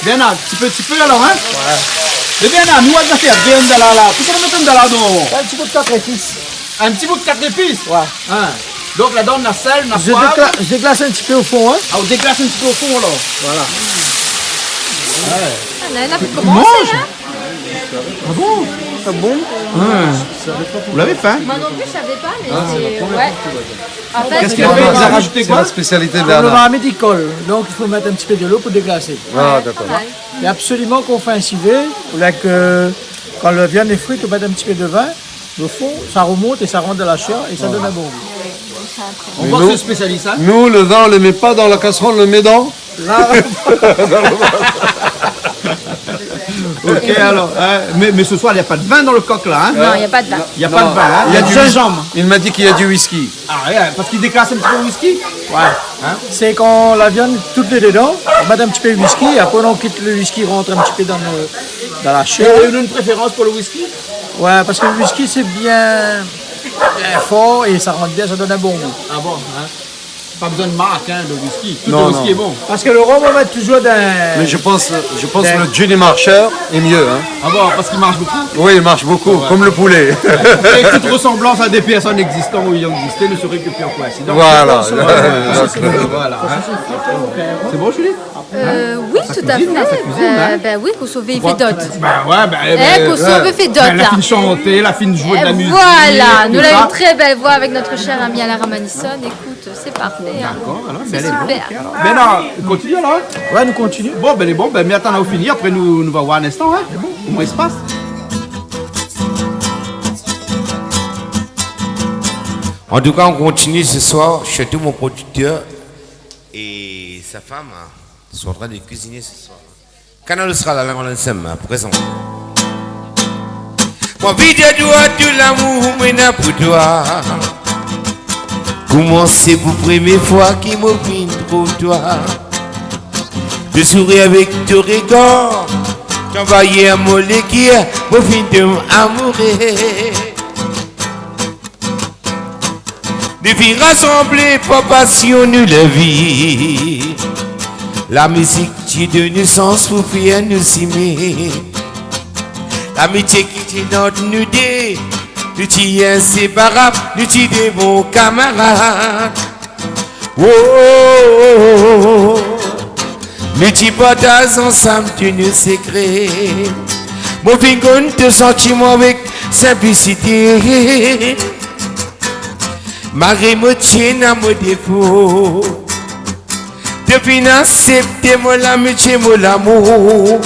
Bien, in ti pé, ti pé, alor, hein ? Ouais. É bien, nou va fé bien, la, la. Kosa nou mèt la, non ? In ti bout kat zépis. In ti bout kat zépis ? Ouais. Hein. Donk, ladan, na sèl, na poiv. Je dégla-, je déglace un petit peu au fond, hein. Ah, ou déglas in ti pé o fon, alor. Voilà. Ouais. Ah, la, la, fo komansé, hein. Ah bon ? Ah bon ? Ouais. Vous l'avez fait, hein ? Moi non plus, je savais pas, mais c'est, ouais. En fait, qu'est-ce qu'il a fait ? Il a rajouté quoi ? C'est la spécialité de Bernard. Pour le marmite, il colle. Donc, il faut mettre un petit peu de l'eau pour déglacer. Ah, d'accord. Pas mal. Et absolument qu'on fait un civet, ou là que, quand le viande est frite, on met un petit peu de vin, le fond, ça remonte et ça rentre dans la chair et ça donne un bon goût. On voit que c'est spécialiste, hein ? Mais nous, nous, le vin, on le met pas dans la casserole, on le met dans Là. Ok, alors, hein, mais, mais ce soir, il n'y a pas de vin dans le coq, là, hein ? Non, il n'y a pas de vin. Il n'y a pas de vin, hein ? Il y a du gingembre. Il m'a dit qu'il y a du whisky. Ah, ouais, parce qu'il déclasse un petit peu le whisky ? Ouais. Hein ? C'est quand la viande, tout est dedans, on met un petit peu de whisky, et après, on quitte le whisky rentrer un petit peu dans le, dans la chair. Et une, une préférence pour le whisky ? Ouais, parce que le whisky, c'est bien, bien fort et ça rentre bien, ça donne un bon goût. Ah bon, hein ? Pas besoin de marque, hein, de whisky. Tout le whisky est bon. Non, non. Parce que le rhum, on met toujours dans... Mais je pense, je pense que le gin et marcheur est mieux, hein. Ah bon, parce qu'il marche beaucoup ? Oui, il marche beaucoup, comme le poulet. Et toute ressemblance à des personnes existantes ou ayant existé ne serait que pure coïncidence. Voilà. Voilà, hein. C'est bon, Julie ? Euh, oui, tout à fait. Sa kuizine, hein ? Ben, ben oui, Kosovo i fé dot. Ben ouais, ben, eh, ben, Kosovo i fé dot, la. La fine shanté, la fine zoué de la mizik, tout sa. Et voilà, nou la une très belle voix avec notre cher ami Alain Ramanisson. Écoute, c'est parfait, hein. D'accord, alors, ben, lé bon, ok, alors. C'est super. Ben non, kontinié, la. Ouais, nou kontinié. Bon, ben, lé bon, ben, mé atann, nou fini, apré, nou, nou va voir in instan, hein. Lé bon. Koman i spas. En tout cas, on continue ce soir, surtout mon producteur et sa femme, hein, sont en train de cuisiner ce soir. Kanal Austral, la lang lé sèm, hein, prézan. Moin vidé doi tout lamour moin néna pou toi. Koman sé pou promié foi ki moin vin trouv toi. Te souri avèk ton régard, tanvayi mon lékèr, moin vin tonm amouré. Dépi rasanblé par pasion nou la vi. La mizik té donn nou sans pou fé nou zimé. Lamitié ki té ant nou dé, nou té inséparab, nou té dé bon kamarad. Oh, oh, oh, oh, oh. Nou té partaz ansanm tout nou sékré. Moin fine konn ton santiman avèk sinplisité. Malgré moin té néna mon défo, té fine aksèpté mon lamitié, mon lamour.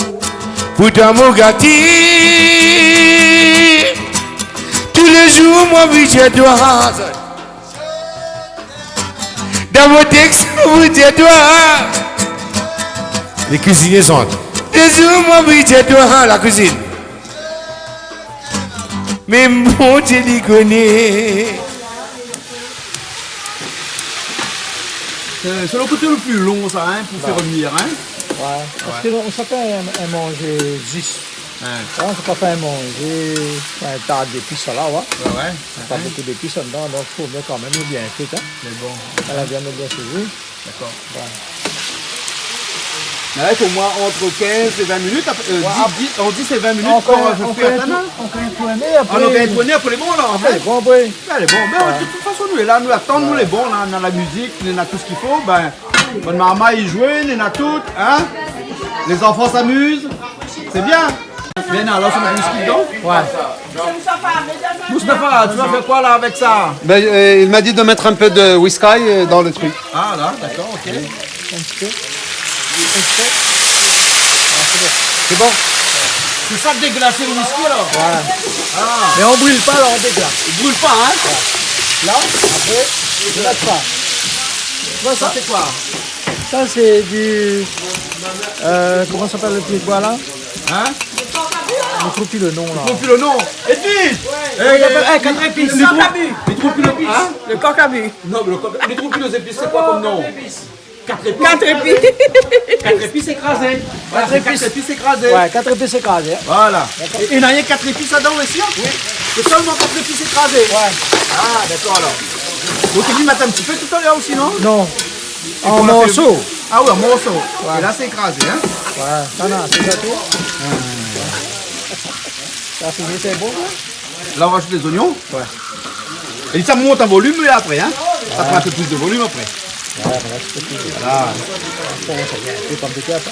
Pou toi moin gaté. Tou lé zour moin vidé doi. Dan mon tèks, moin vidé doi. Lé kuizinié i shant. Tou lé zour moin vidé doi, la kuizine. Mé Bondié li koné. Euh, sé lo koté lo pli lon, sa, hein, pou fé revnir, hein. Ouais, parske nou, sa fé in, in manzé zis. Ouais. Ouais, sa pa fé in manzé, in ta dépis, sa la, ouais. Ouais, ouais. Pa bonpé dépis ladan, donk fo bien kan mèm, bien fé, hein. Mé bon. La viann lé bien sézi. D'accord. Ouais. Mé la, i fo omoin ant kinz é vin minit, apré, euh, dix, dix, ant dix é vin minit pou, euh, fé in tourné, apré. Ah, nou fé in tourné, apré lé bon, la, hein. Lé bon, oui. Lé bon, mé de tout fason, nou lé la, nou atann, nou lé bon, la, nou néna la mizik, nou néna tout sak i fo, ben, bann marmay i zoué, nou néna tout, hein. Les enfants s'amusent, c'est bien. Mé non, la, sé in wiski dedan ? Ouais. Moustapha, tu vas faire quoi là avec ça ? Ben, euh, il m'a dit de mettre un peu de whisky, euh, dans le truc. Ah là, d'accord, ok. Un petit peu. Sé bon. Sé sa, déglasé lo wiski, la ? Ouais. Ah. Mé on brûle pas, là, on déglace. On brûle pas, hein ? Ouais. Là, après, on lâche pas. Tu vois ça ? Ça, c'est quoi ? Ça, c'est du, euh, comment ça s'appelle le petit bois, là ? Hein ? Li trouv pi lo non, la. Li trouv pi lo non. Edwige ! Ouais. Eh, eh, quatre épices. Li trouv pi lo, hein ? Le coq à bu. Non, mé lo coq, li trouv pi lo zépis, sé koi konm non ? Quatre épices. Quatre épices. Quatre épices écrasées. Voilà, quatre épices écrasées. Ouais, quatre épices écrasées, hein. Voilà. D'accord. É, é na rienk quatre épices ladan osi, hein ? Oui. Sé sèlman quatre épices écrasées. Ouais. Ah, d'accord, alors. Donk, ou la mèt in ti pé talèr osi, non ? Non. An morso. Ah oui, an morso. Ouais. É la, sé ékrazé, hein ? Ouais, sa, non, sé sa, tout. Ah. Sa, sé, sé bon, hein ? La, on rajoute les oignons. Ouais. É sa i mont an volim, apré, hein ? Sa i pran in pé plis de volim, apré. Ouais, voilà, sé tout. Voilà. Sé pomdetèr, sa.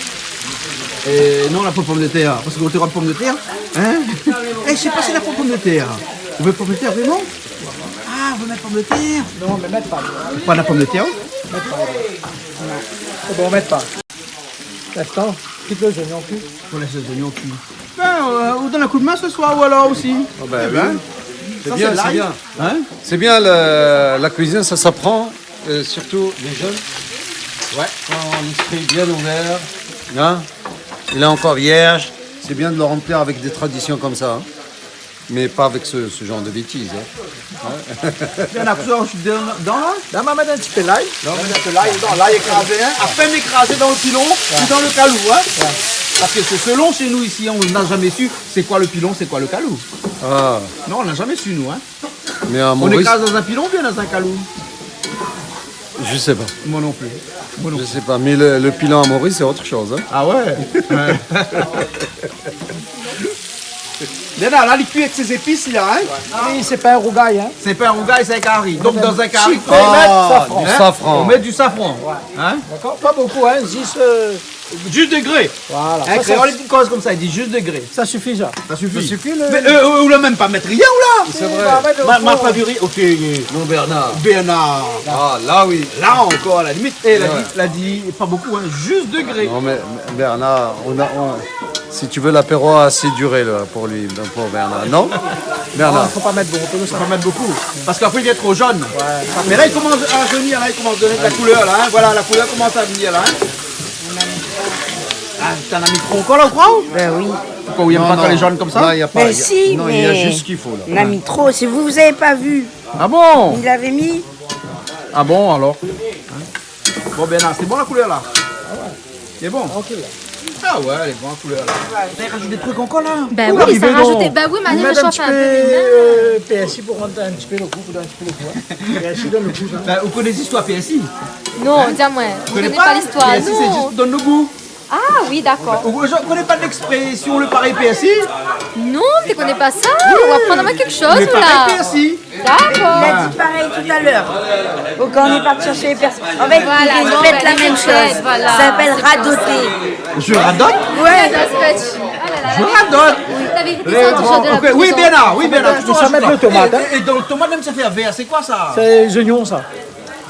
Euh, non, la pomdetèr, parske nou té rod pomdetèr, hein ? Eh, mi koné pa si la pomdetèr. Ou vé pomdetèr, vréman ? Ah, ou vé mèt pomdetèr ? Non, mé mèt pa. Pa la pomdetèr ? Mèt pa. Sé bon, mèt pa. Rès, kit lé zoignon kui. Ou lès lé zoignon kui. Ben, euh, ou donn in kou d'min sé soir, ou alor osi. Oh, ben, oui. Sé bien, sé bien. Hein ? C'est bien, le, la cuisine, ça s'apprend, euh, surtout les jeunes. Ouais. Quand l'esprit est bien ouvert, hein, il est encore vierge, c'est bien de le remplir avec des traditions comme ça, hein. Mais pas avec ce, ce genre de bêtises, hein. Hein ? Néna kousa dan, dan la ? La, ma mèt in ti pé lay. La, ou mèt in pé lay dedan, lay ékrazé, hein. Apèn ékrazé dan lo pilon ou dan lo kalou, hein. Ouais. Parske sé selon, shé nou isi, on n'a jamais su sé koi lo pilon, sé koi lo kalou. Ah. Non, on n'a jamais su, nou, hein. Mais à Maurice... On écrase dans un pilon ou bien dans un kalou ? Je sais pas. Moi non plus. Moi non plus. Je sais pas, mais le, le pilon à Maurice, c'est autre chose, hein. Ah ouais ? Ouais. Néna, la, li kui avèk sé zépis, la, hein ? Ah oui, sé pa in rougay, hein. Sé pa in rougay, sé in kari. Donk, dan in kari, fo mèt du safran. Ah, du safran. On met du safran. Ouais. Hein ? D'accord ? Pas beaucoup, hein, juste, euh, Juste degré. Voilà. In kréol i koz konmsa, i di juste degré. Sa i sifi, sa. Sa i sifi. Sa i sifi, le... Mé, euh, ou la mèm pa mèt rien, ou la ? Sé vré. Ma, ma pa du ri, OK. Non, Bernard. Bernard. Ah, la, oui. La ankor, a la limit. É la di, la di pa bonpé, hein, juste degré. Non, mais Bernard, on a, on, si tu veux, l'apéro a assez duré, là, pour lui, pour Bernard. Non ? Bernard. Non, fo pa mèt bonpé, sa. Fo pa mèt bonpé. Parske apré, li vien tro zone. Ouais. Mé la, li komans a vnir, la, li komans a done la koulèr, la, hein. Voilà, la koulèr i komans a vnir, la, hein. Ah, ou la mi tro ankor la, ou kroi ? Ben oui. Pourquoi, ou yèm pa kan lé zone konmsa ? Non, non. Là, il y a pas, il y a, non, il y a juste ce qu'il faut, là. Mais si, mais on a mis trop. Si vous, vous avez pas vu. Ah bon ? Il avait mis. Ah bon, alors ? Bon, Bernard, sé bon la koulèr la ? Lé bon ? Tranquille, la. Ah ouais, lé bon la koulèr la. Ou la razout dé truk ankor la ? Ben oui, sa i razout. Ben oui, mé li mèt in ti pé, euh, pèrsi pou rann in ti pé lo gou, pou done in ti pé lo gou, hein. Pèrsi i done lo gou, sa. Ben, ou koné listoir pèrsi ? Non, di amwin. Ou koné pa listoir, non. Pèrsi, sé zis pou done lo gou. Ah oui, d'accord. Ou, ou koné pa léksprésyon le parèy pèrsi ? Non, mi koné pa sa. Ou aprann amwin kékshoz, la. Le parèy pèrsi. D'accord. Il a dit pareil tout à l'heure. Donc, on est parti chercher les personnes. En fait, il répète la même chose. Voilà, c'est tout. Ça s'appelle radoter. Je radote ? Ouais. Je radote. Oui, la vérité, c'est un t-shirt de la prison. Bon, OK, oui, Bernard, oui, Bernard. Sa i mèt lo tomat, hein. É, é dan lo tomat mèm, sa i fé vèr. Sé koi sa ? Sé zoignon, sa.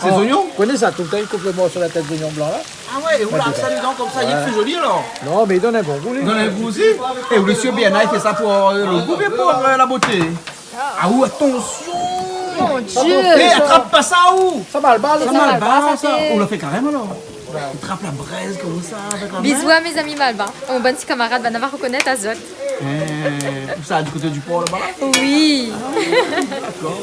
Sé zoignon ? Ou koné sa, toultan i koup lo morso la tèt zoignon blan la. Ah ouais, é ou la sa dedan konmsa, i fé zoli alor. Non, mé i done in bon gou, li. I done in gou osi. É ou lé sir Bernard i fé sa pou, euh, lo gou, bien pou, euh, la boté ? Ah, ou, atansion ! Mon Dieu ! É, atrap pa sa, ou ! Sa malbar, sa. Sa malbar, sa. Ou la fé karèm alor. Ou trap la brèz konmsa avèk la min. Bisous à mes amis malbar. Mon bann ti kamarad, banna va rokonèt azot. Eh, ousa, du koté du por laba la ? Oui. Dakor.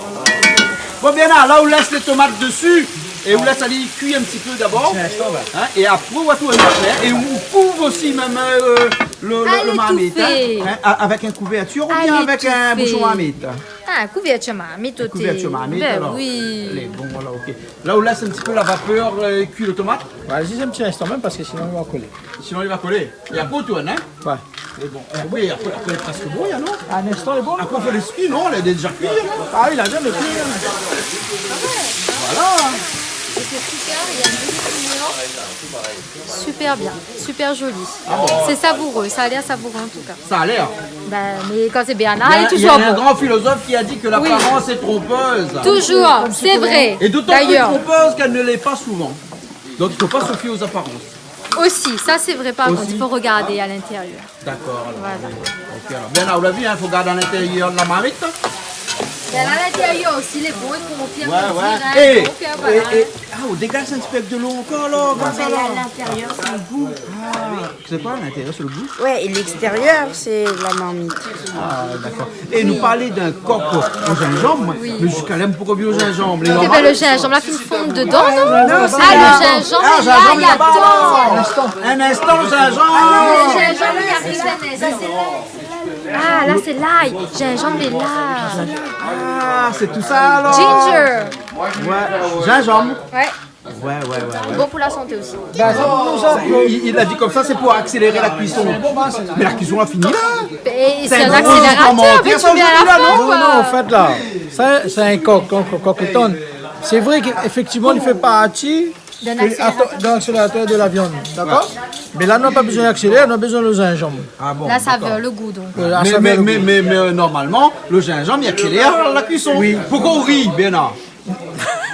Bon, Bernard, la ou lès lé tomat dési é ou lès ali kui in ti pé dabor. In ti instan, ouais. Hein, é apré ou va tourné apré, é ou kouv osi mèm, euh, lo, lo, lo marmit, hein. Alé, tout fé. Hein, a-, avèk in kouvèrtir oubien avèk in boushon marmit ? Ah, kouvèrtir marmit, oté. Kouvèrtir marmit, ben alor. Oui. Alé, bon, voilà, OK. La ou lès in ti pé la vapèr, euh, kui lo tomat. Ouais, zis in ti instan mèm, parske sinon li va kolé. Sinon li va kolé. É apré ou tourn, hein ? Ouais. Mé bon, é apré, apré, apré, prèsk bon, ya, non ? In instan lé bon. Apré, fo lès kui, non ? Lé déza kui, non ? Ah oui, la viann lé kui, hein. Voilà. Super bien, super joli. Ah bon ? C'est savoureux, ça a l'air savoureux en tout cas. Ça a l'air. Ben, mais quand c'est bien là, il est toujours bon. Il y a, il y a un grand philosophe qui a dit que l'apparence est trompeuse. Oui. Toujours, c'est vrai. D'ailleurs. Et d'autant plus trompeuse qu'elle ne l'est pas souvent. Donc, il faut pas se fier aux apparences. Aussi, ça c'est vrai, par contre, il faut regarder à l'intérieur. Aussi. Hein ? D'accord, alors, oui. Voilà. OK, alors. Bernard, ou la vi, hein, fo gard a l'intérieur la marmit. Ben, à l'intérieur aussi, lé bon, i konfirm dirèk. Ouais, ouais. Donc, euh, voilà. É, é, é, ah, ou dégaz in ti pé avèk de lo ankor, la, konmsa, la. Non, mais là, à l'intérieur, c'est le goût. Ah, c'est quoi, à l'intérieur, c'est le goût ? Ouais, et l'extérieur, c'est la marmite. Ah, d'accord. É nou parl d'in kok o zinzanm, mé ziska la, mi la pa vi o zinzanm. Oui. Eh ben, le gingembre, là, faut une fonte dedans, non ? Non, c'est là. Ah, le gingembre, là, il attend. In instan, lo zinzanm. Ah, le gingembre, il arrive, ça, c'est, ça, c'est, ah, là, c'est l'ail. Gingembre et l'ail. Ah, c'est tout ça, alors. Ginger. Ouais, zinzanm. Ouais. Ouais, ouais, ouais, ouais. Bon pour la santé aussi. Ben, sa pou nou sa. Sa, li, li la di konmsa, sé pou akséléré la kuison. Mé la kuison la fini la. Et c'est un accélérateur, mais tu mets à la fin, quoi. Non, non, an fèt la, sa, sé in kok, kok, kok, kok. Sé vré k'éfèktivman, li fé parti de, atann, dan laksélératèr de la viann, dakor ? Ouais. Mé la, nou la pa bezoin akséléré, nou la bezoin lo zinzanm. Ah bon, dakor. La saveur, le goût, donc. Euh, la saveur, le goût. Mé, mé, mé, mé, euh, normalman, lo zinzanm, li aksélèr la kuison. Oui. Poukoué ou ri, Bernard ?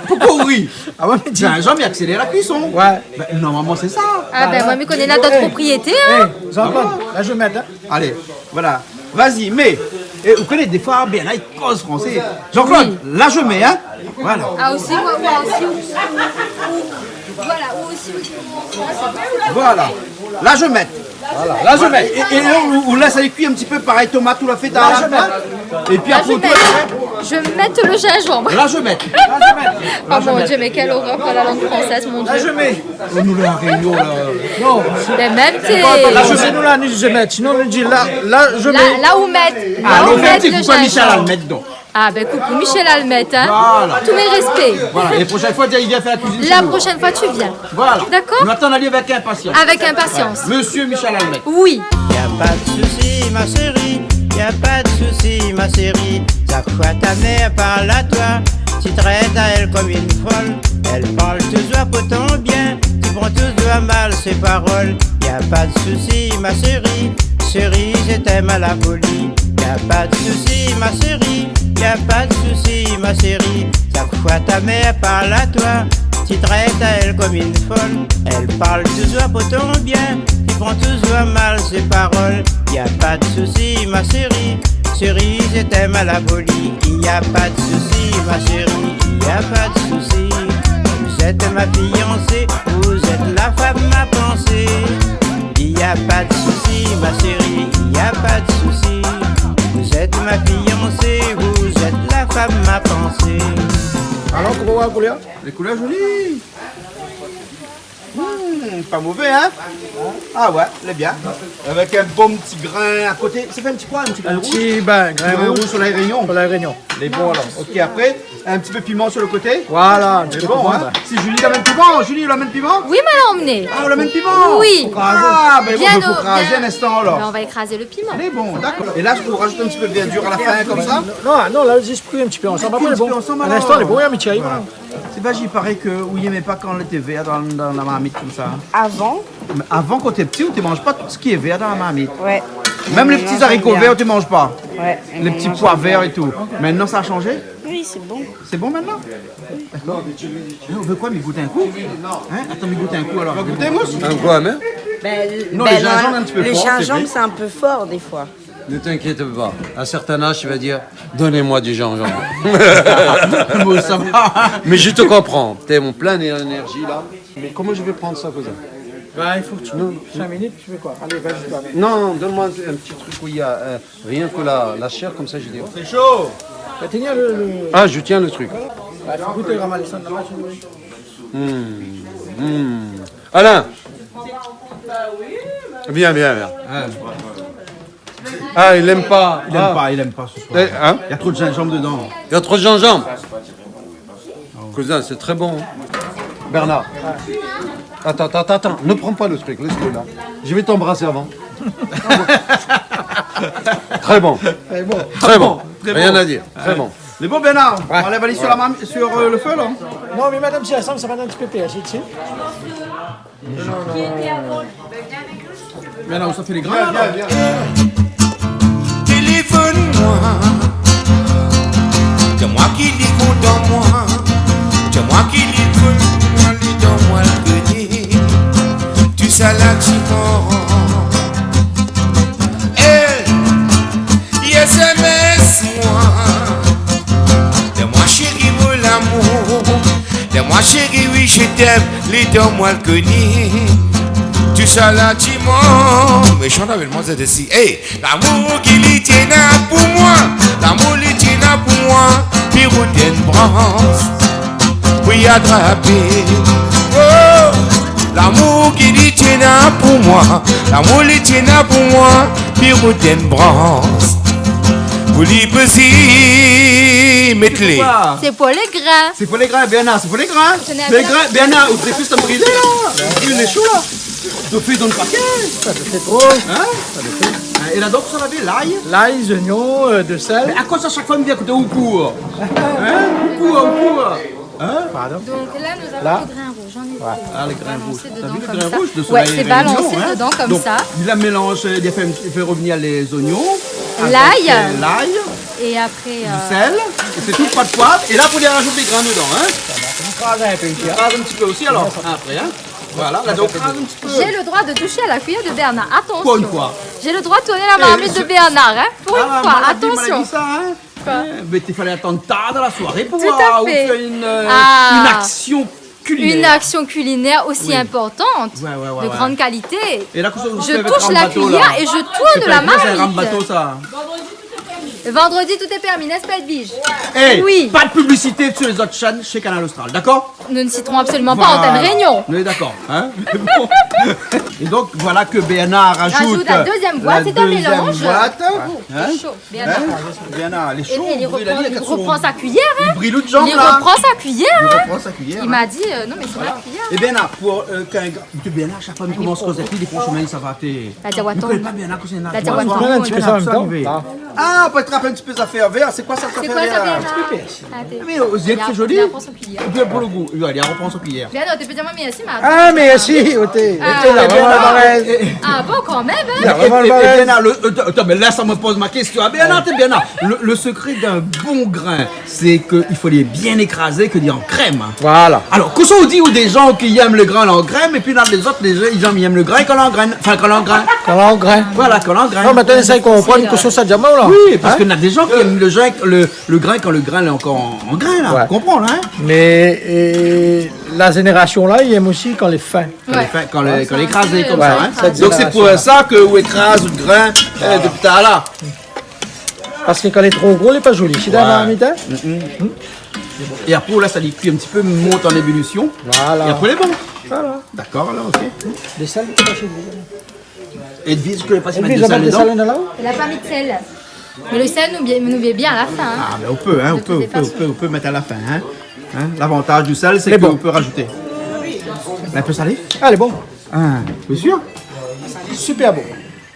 Poukoué ou ri ? Ah ouais, mé di. Zinzanm, li aksélèr la kuison. Ouais. Ben, normalman, sé sa. Ah ben, moin, mi koné, na d'ot propriété, hein. Eh, Jean-Claude, la, mi mèt, hein. Alé, voilà. Vas-y, mé, é, ou koné, défoi, Bernard, li koz fransé. Jean-Claude, la, mi mèt, hein. Voilà. Ah, aussi, moin, moin aussi, ou, ou, voilà, ou aussi, ou. Voilà. La, mi mèt. Voilà, la, mi mèt. É, é la, ou, ou lès ali kui in ti pé parèy tomat, ou la fé talèr. La, mi mèt. Épi apré, ou tourn. Je mets le gingembre. La, mi mèt. La, mi mèt. Oh mon Dieu, mais quelle horreur pour la langue française, mon Dieu. La, mi mèt. Nou, La Rényon, la. Non. Mé mèm, sé... La, mi mèt. Sinon, nou di la, la, mi mèt. La, la ou mèt. Ah, la ou mèt, sé pou Michel Almette, donk. Ah ben, coucou Michel Almette, hein. Voilà. Tous mes respects. Voilà. Et la prochaine fois, il vient faire la cuisine chez nous. La prochaine fois, tu viens. Voilà. D'accord ? Nou atann ali avèk inpasians. Avec impatience. Monsieur Michel Almette. Oui. Y a pas de souci, ma chérie, y a pas de souci, ma chérie. Chaque fois ta mère parle à toi, tu traites à elle comme une folle. Elle parle toujours pour ton bien, tu prends Toujour mal sé parol, y a pa de sousi, ma séri. Séri, je t'aime à la folie. Y a pa de sousi, ma séri. Y a pa de sousi, ma séri. Chaque fois ta mère parle à toi, tu traites à elle comme une folle. Elle parle toujours pour ton bien, tu prends toujours mal ses paroles. Y a pas de souci, ma chérie. Chérie, je t'aime à la folie. Y a pas de souci, ma chérie. Y a pas de souci. Vous êtes ma fiancée, vous êtes la femme ma pensée. Y a pas de souci, ma chérie. Y a pas de souci. Vous êtes ma fiancée, vous êtes la femme ma pensée. Alor, koman i lé la koulèr ? Lé koulèr zoli. Hmm, pa mové, hein ? Ah ouais, lé bien. Avèk in bon ti grin a koté. Sa i fé in ti koi, in ti grin rouz ? In ti, bin, grin rouz. Grin rouz sur la Réunion. Sur la Réunion. Lé bon, alor. Ok, apré, in ti pé piman sur le koté ? Voilà, in ti pé piman, bin. Lé bon, hein ? Si Julie la mèt piman, Julie la mèt piman ? Oui, ma la amené. Ah, ou la mèt piman ? Oui. Ah, bin, bon, fo krazé in instan, alor. Bien au, bien. Bin, on va écraser le piment. Lé bon, dakor. É la, ou rajout in ti pé de verdir a la fin, konmsa ? Non, non, la, zis kui in ti pé ansanm. Kui in ti pé ansanm, alor. Apré, bon, in instan, lé bon, hein, mi tir. Voilà. Sé vré, i paré ke ou yèm pa kan lété vèr dan, dan la marmit konmsa, hein. Avan. Mé avan, kan ou té pti, ou té manz pa tout sak lé vèr dan la marmit. Ouais. Mèm lé ti zariko vèr, ou té manz pa. Ouais. Lé ti poi vèr é tou. Koméla, sa la shanzé ? Oui, sé bon. Sé bon koméla ? Dakor. É, ou vé koi, mi gout in kou ? Hein ? Atann, mi gout in kou, alor. Ou vé gouté, Mouss ? In kou, hein ? Bin, le, bin, non, le zinzanm, in ti pé for, sé vré. Le zinzanm, c'est un peu fort, des fois. Ne t'inquiète pas, à un certain âge, tu vas dire : « Donnez-moi du gingembre. » Bon, sa va. Mais je te comprends, t'es en pleine énergie là. Mais comment je vais prendre ça, cousin ? Bah, il faut que tu... Non. Cinq minutes, tu fais quoi ? Allez, vas-y, toi. Non, donne-moi un, un petit truc où il y a, euh, rien que la, la chair, comme ça, je dis. C'est chaud. Bah, tiens le, le... Ah, je tiens le truc. Bah, faut goûter, Ramal, ça, là-bas, tu veux. Hmm, hmm. Alain, viens, viens, viens. Hein. Ah, il aime pas. Il aime pas, il aime pas ce soir. Eh, hein ? Il y a trop de gingembre dedans. Il y a trop de gingembre. Cousin, c'est très bon, hein. Bernard. Attends, attends, attends, attends. Ne prends pas le truc, laisse-le là. Je vais t'embrasser avant. Très bon. Très bon. Très bon. Rien à dire. Très bon. Lé bon, Bernard, on enlève ali sur la mam-, sur, euh, le feu, là ? Non, mé madam, si, ansanm, sa va in ti pé pèr, si, si. Mé la, ou sa fé lé grin, la ? Téléfone-moi. Di amoin ki lé kontan moin. Di amoin ki lé kontan moin, lé dan moin le koné. Tout sa la, ti man. Eh, S M S moin. Di amoin, chéri, mon amour. Di amoin, chéri, oui, je t'aime. Lé dan moin le koné. Tout sa la, ti man. Mé chante avèk moin, sé isi. Hey, lamour ki li tienna pou moin. Lamour li tienna pou moin. Pirou d'in brans. Pou y atrapé. Oh, lamour ki li tienna pou moin. Lamour li tienna pou moin. Pirou d'in brans. Pou li plézi, mèt lé. Sé pou lé grin. Sé pou lé grin, Bernard, sé pou lé grin. Lé grin, Bernard, ou té fé sa brilé, la. Ou lé sho, la. Ou fé dan le paké. Sa fé tro. Hein ? Sa fé tro. É la, donk, sa lavé, lay. Lay, zoignon, euh, de sèl. Mé akoz a shak foi mi vien koté ou kour ? Hein ? Ou kour, ou kour ? Hein ? Pardon ? Donc là, nous avons le grain rouge. En effet. Voilà. Ah, le grain rouge. Balancé dedans comme ça. T'as vu le grain rouge de Soleil Réunion, hein ? Ouais, c'est balancé dedans comme ça. Donc, il a mélangé, il a fait, il fait revenir les oignons avec, euh, l'ail. L'ail. Et après, euh, du sel. Et c'est tout, pas de poivre. Et là, faut les rajouter les grains dedans, hein ? Ça va. On écrase un peu ici, hein ? On écrase un petit peu aussi, alors, après, hein ? Voilà, là, donc, on écrase un petit peu. J'ai le droit de toucher à la cuillère de Bernard. Attention. Pour une fois. J'ai le droit de tourner la marmite de Bernard, hein ? Eh, je... Pour une fois, attention. Ah, la maladie, maladie, ça, hein ? Quoi ? Eh, mais il fallait attendre tard dans la soirée pour, euh, faire une, euh, une action culinaire. Tout à fait. Ah. Une action culinaire aussi importante, de grande qualité. Oui. Ouais, ouais, ouais, ouais. Je touche la cuillère et je tourne la marmite. Et là, qu'est-ce que vous faites avec Rambato, là ? C'est quoi, ça, Rambato, ça ? Vendredi, tout est permis, n'est-ce pas, Edwige ? Oui. Eh, pas de publicité sur les autres chaînes chez Kanal Austral, d'accord ? Nous ne citerons absolument pas Antenne Réunion. Voilà. On est d'accord, hein ? Bon. Et donc, voilà que Bernard rajoute la deuxième boîte, c'est un mélange. Rajoute la deuxième boîte. Ouh, c'est chaud. Hein ? Bernard. Bernard, lé sho, li reprend sa cuillère, hein. Li bril out janm, la. Li reprend sa cuillère, hein. Li reprend sa cuillère, hein. Il m'a dit, euh, non, mais c'est ma cuillère. Voilà. É Bernard, pou, euh, kan, Bernard, shak foi nou komans kozé, li pran shomin, sa va, té... La diawaton. Nou koné pa Bernard, kouzin, la diawaton. Voilà. In ti pé sa an mèm tan. Ah, pou trap in ti pé zafèr vèr, sé koi sa, zafèr vèr la ? Sé koi sa, Bernard ? Mé, oh, zot i fé zoli. Li la pran son kuiyèr. Épi pou lo gou, li la pran son kuiyèr. Bernard, ou té pé di amoin mèrsi, ma. Ah, mèrsi, oté. Ah, oté, la, bon, vréman, kan mèm, hein. É, é, é, Bernard, le, euh, atann, mé lès amoin poz mon késtion. Ah, Bernard, té bien la. Le, le sekré d'in bon grin, sé ke i fo lé bien ékrazé, ke li lé an krèm, hein. Voilà. Alor, kosa ou di ou dé zan ki yèm le grin an krèm, épi la, lézot, lé zan, i yèm le grin kan lé an grin, anfin, kan lé an grin. Kan lé an grin. Voilà, kan lé an grin. Non, mé atann, sa i konpran, kosa sa i di amoin la. Oui, parske na dé zan ki yèm le grin, le, le grin kan le grin lé ankor an, an grin, la. Ouais. Ou konpran, la, hein ? Mé, euh, la zénérasion la, i yèm osi kan lé fin. Kan lé fin, kan lé, kan lé ékrazé konmsa, hein. Ouais, sa, sé la zénérasion la. Donk sé pou sa ke ou ékraz out grin, euh, dopi talèr la. Parske kan lé tro gro, lé pa zoli. Si dan la marmit, hein. Mm, mm. É apré, ou lès ali kui in ti pé, mont an ébullision. Voilà. É apré, lé bon. Voilà. Dakor, alor, OK. Désèl, pa shé ou. Edwige, ou koné pa si mèt désèl dedan ? Edwige, ou va mèt désèl dedan la ? La pa mi d'sèl. Mé le sèl, nou oubli, nou oubli bien a la fin, hein. Ah, mé ou pé, hein, ou pé, ou pé, ou pé, ou pé mèt a la fin, hein. De tout fason. Hein, lavantaz du sèl, sé ke ou pé razouté. Mé bon. In pé salé ? Ah, lé bon. Ah, bien sir. Super bon.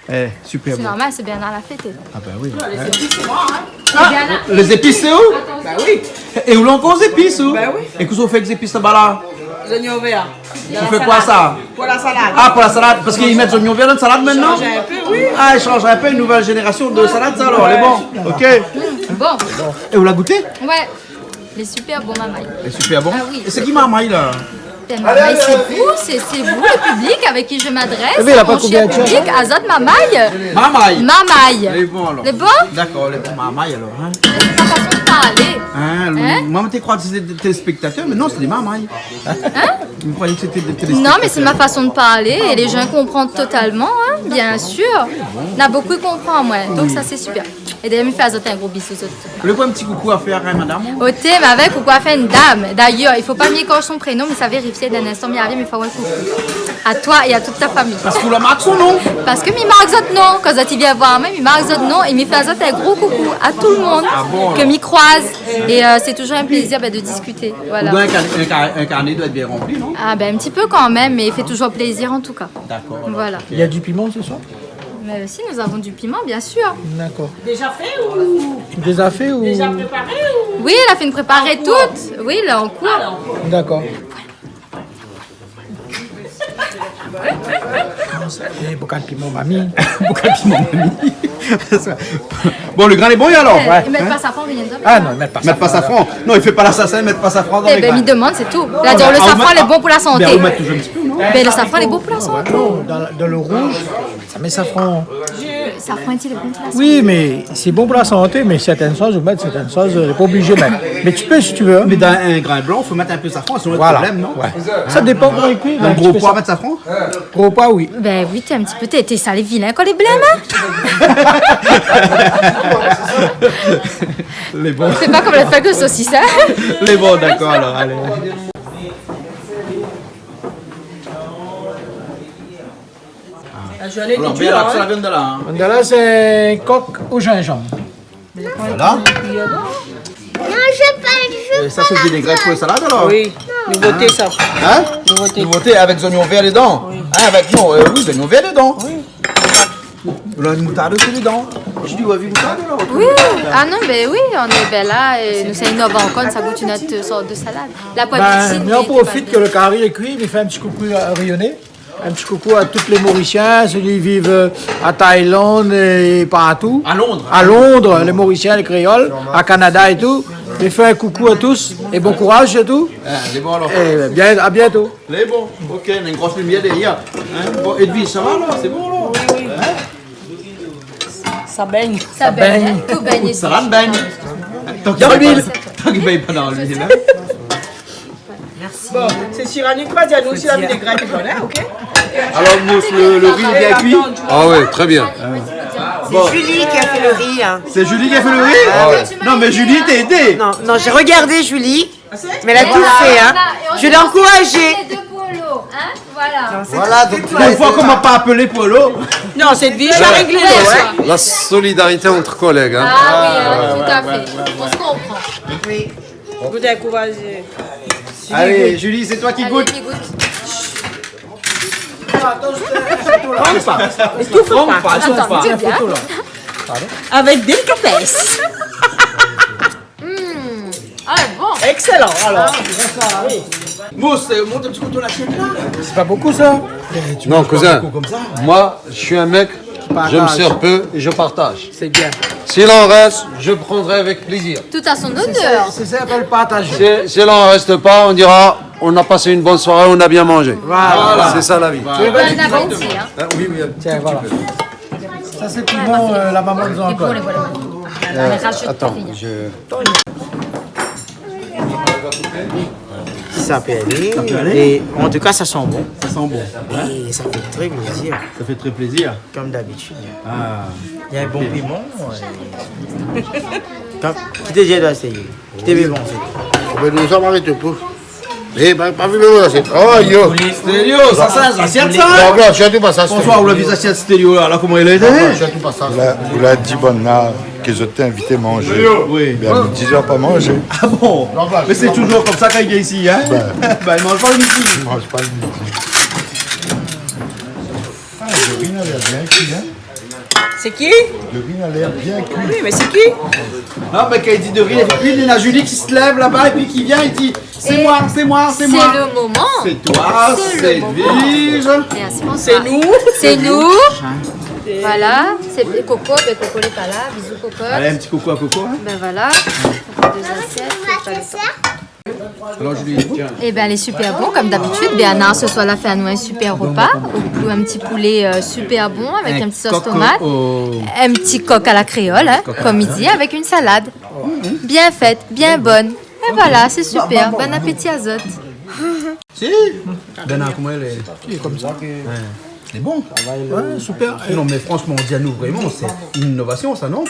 Eh, super bon. Sé normal, sé Bernard la fé. Ah, ben oui. Non, lé zépis, sé moin, hein. Ah, lé zépis, sé ou ? Atann. Bah oui. É ou la ankor zépis, ou ? Bah oui. É kosa ou fé avèk zépis laba la ? Zoignon vèr. Ou fé koi sa ? Pou la salad. Ah, pou la salad, parske i mèt zoignon vèr dan salad koméla ? Shanj in pé, oui. Ah, i shanj in pé, in nouvèl zénérasion de salad sa, alor, lé bon. OK. Mm, bon. É ou la gouté ? Ouais. Lé super bon, marmay. Lé super bon ? Ah oui. É sé ki marmay la ? Ben, marmay, sé vous, c'est, c'est vous, le public avec qui je m'adresse, mon cher public, azot marmay. Marmay. Marmay. Lé bon, alor. Lé bon ? Dakor, lé bon, marmay, alor, hein. Sé ma fason de parlé. Hein, le, hein ? Moin té kroi sé dé téléspèktatèr, mé non, sé dé marmay. Hein ? Vous croyez que c'était des téléspectateurs ? Non, mais c'est ma façon de parler et les gens comprennent totalement, hein, bien sûr. Na bonpé i konpran amoin, donk sa sé super. É dayèr, mi fé azot in gro bizou, zot. Ou lé pa in ti koukou a fèr a madam, hein ? Oté, mé avèk koukou a fèr in dam. D'ailleurs, il faut pas mi écorche son prénom, mé sa vérifié dan in instan, mi ariv, mi fé in koukou. À toi et à toute ta famille. Parske ou la mark son non ? Parske mi mark zot non. Kan zot i vien voir amoin, mi mark zot non é mi fé azot in gro koukou à tout le monde ke mi kroiz. Ah bon, alor ? Et, euh, c'est toujours un plaisir, ben, de discuter. Voilà. Ou doi in kar-, in kar-, in karné doi èt bien ranpli, non ? Ah ben, un petit peu quand même, mais il fait toujours plaisir en tout cas. D'accord, alors, ok. Voilà. Il y a du piment ce soir ? Mais si, nous avons du piment, bien sûr. D'accord. Déjà fait ou ? Déjà fait ou ? Déjà préparé ou ? Oui, elle a fait une préparée toute. En cours. Oui, là, en cours. Ah, là, en cours. D'accord. Eh, boukan piman, mami. Boukan piman, mami. Bon, le grin lé bon, alor ? Eh, ouais, i mèt pa safran, rien dedans. Ah non, i mèt pa safran. Mèt pa safran. Non, i fé pa lasasin, mèt pa safran dan le grin. Eh ben, mi demann, sé tou. La di, le safran lé bon pou la santé. Ah, ou mèt, ah, ou mèt, ah, ou mèt toultan in ti pé, non ? Ben, le safran lé bon pou la santé. Non, dan, dan le rouj, sa mèt safran. Le safran, lé bon pou la santé. Oui, mé sé bon pou la santé, mé sèrtin shoz, ou mèt sèrtin shoz, lé pa oblizé mèt. Mé tu peux si tu veux, hein. Mé dan in grin blan, fo mèt in pé safran, sinon lé problèm, non ? Voilà. Ouais. Sa dépan koman i kui, in gro poi, mèt safran ? Gro poi, oui. Ben oui, t'es un petit peu, t'es, t'es sale et vilain quand les blêmes, hein ? Lé bon. C'est pas comme le fake saucisse, hein ? Lé bon, d'accord, alors, allez. Ah, je l'ai dit, hein. Alors, bien, là, ça vient de là, hein. Vien de la, sé kok o zinzanm. Voilà. Non, je veux pas, je veux pas la viande. Et ça, c'est le vinaigrette pour la salade, alors ? Oui. Nouveauté, ça. Hein ? Nouveauté. Nouveauté avec oignon vert dedans ? Oui. Ah, avec, non, euh, oui, oignon vert dedans. Oui. Ou la moutarde osi dedan. Julie, ou la vi moutarde la, ou ? Oui. Ah non, ben oui, nou lé bien la, é nou sa inov ankor, nou sa gout in ot sort de salad. La poivre. Ben, mi profit ke le kari lé kui, mi fé in ti koukou a Rionné. In ti koukou a tout lé Morisien, sak i viv, euh, a Thaïlande é partou. A Londres. A Londres, lé Morisien, lé kréol, a Canada é tou. Mi fé in koukou a tous é bon kouraz sirtou. Ah, lé bon, alor. É bien, à bientôt. Lé bon, ok, néna in gro limièr dèrièr. Hein ? Bon, Edwige, sa va, la ? Sé bon, la ? Oui, oui. Hein ? Sa bègn. Sa bègn, hein ? Tout bègn. Sa va, bègn. Dans l'huile. Tant k'i bègn pa, tant k'i bègn pa dan luil, hein. Merci. Bon, sé Cyrano ki va dir anou si la vinaigrette lé bone, hein, ok ? Alors, Mousse, le, le riz est bien cuit ? Ah ouais, très bien. Hein. Bon. C'est Julie qui a fait le riz, hein. C'est Julie qui a fait le riz ? Ah ouais. Non, mais Julie t'a aidé. Non, non, j'ai regardé Julie. Mais elle a tout fait, hein. Je l'ai encouragée. Voilà. Voilà, donc, une fois qu'on m'a pas appelé pour l'eau. Non, sé Edwige la réglé, ouais. La solidarité entre collègues, hein. Ah oui, alors, tout à fait. On se comprend. Oui. Gout in kou, vas-y. Allez, Julie, c'est toi qui goûte. Allez, qui goûte ? Trompe pas. Trompe pas, trompe pas. Attends, dis bien. Pardon ? Avec des cafés. Hmm. Ah, bon. Excellent, alors. Ah, c'est ça, oui. Mousse, euh, montre un petit peu ton assiette, là. C'est pas beaucoup, ça. Eh, tu manges pas beaucoup comme ça. Non, cousin, moi, je suis un mec, je me sers peu et je partage. Qui partage. C'est bien. S'il en reste, je prendrai avec plaisir. Tout à son honneur. C'est ça, c'est ça, s'appelle partager. Si, s'il en reste pas, on dira, on a passé une bonne soirée, on a bien mangé. Voilà. C'est ça, la vie. Voilà. Exactement. Bien averti, hein. Ah, oui, oui, un petit peu. Tiens, voilà. Ça, c'est piment, euh, la maman nous a encore. Et pour les voilà. Euh, attends, je... Ça peut aller. Ça peut aller. Et en tout cas, ça sent bon. Ça sent bon. Et ça fait très plaisir. Ça fait très plaisir. Comme d'habitude. Ah. Il y a un bon piment, euh, comme, qui te dit, doit essayer. Qui te dit, bon, c'est... Ben, nou sa arèt pou... Eh, pa, pa vi mon asièt. Oh, yo. Stelio, sa, sa, asièt, sa. Non, non, sirtou pa sa, Stelio. Bonsoir, ou la vi asièt Stelio, la, la, koman i lé ? Non, non, sirtou pa sa. Ou la, ou la di banna ke zot té invité manzé. Oui. Bin, a midi, zot la pa manzé. Ah bon ? Non, non, non. Mé sé touzour konmsa kan i vien isi, hein ? Bin. Bin, i manz pa le midi. I manz pa le midi. Ah, le ri la lèr bien kui, hein ? Sé ki ? Le ri la lèr bien kui. Oui, mé sé ki ? Non, mé kan i di de ri, épi néna Julie ki se lèv laba épi ki vien, i di, c'est moi, c'est moi, c'est moi. C'est le moment. C'est toi, c'est Edwige. C'est le moment. Merci, bonsoir. C'est nous. C'est nous. Voilà, sé Coco, bin Coco lé pa la, bisous Coco. Alé, in ti koukou a Coco, hein. Bin voilà, on fait deux assiettes, c'est pas le temps. Alors, Julie, tiens. Eh ben, lé super bon, konm dabitid. Bernard, se soir, la fé anou in super repa, ou, ou in ti poulé, euh, super bon, avèk in ti sos tomat. In kok o... In ti kok a la kréol, hein, konm i di, avèk in salad. Bien fèt, bien bone. É voilà, sé super. Bon apéti azot. Si. Bernard, koman i lé ? Li lé konmsa. Ouais. Lé bon. Ouais, super. Non, mé fransman, di anou vréman, sé in inovasion, sa, non ?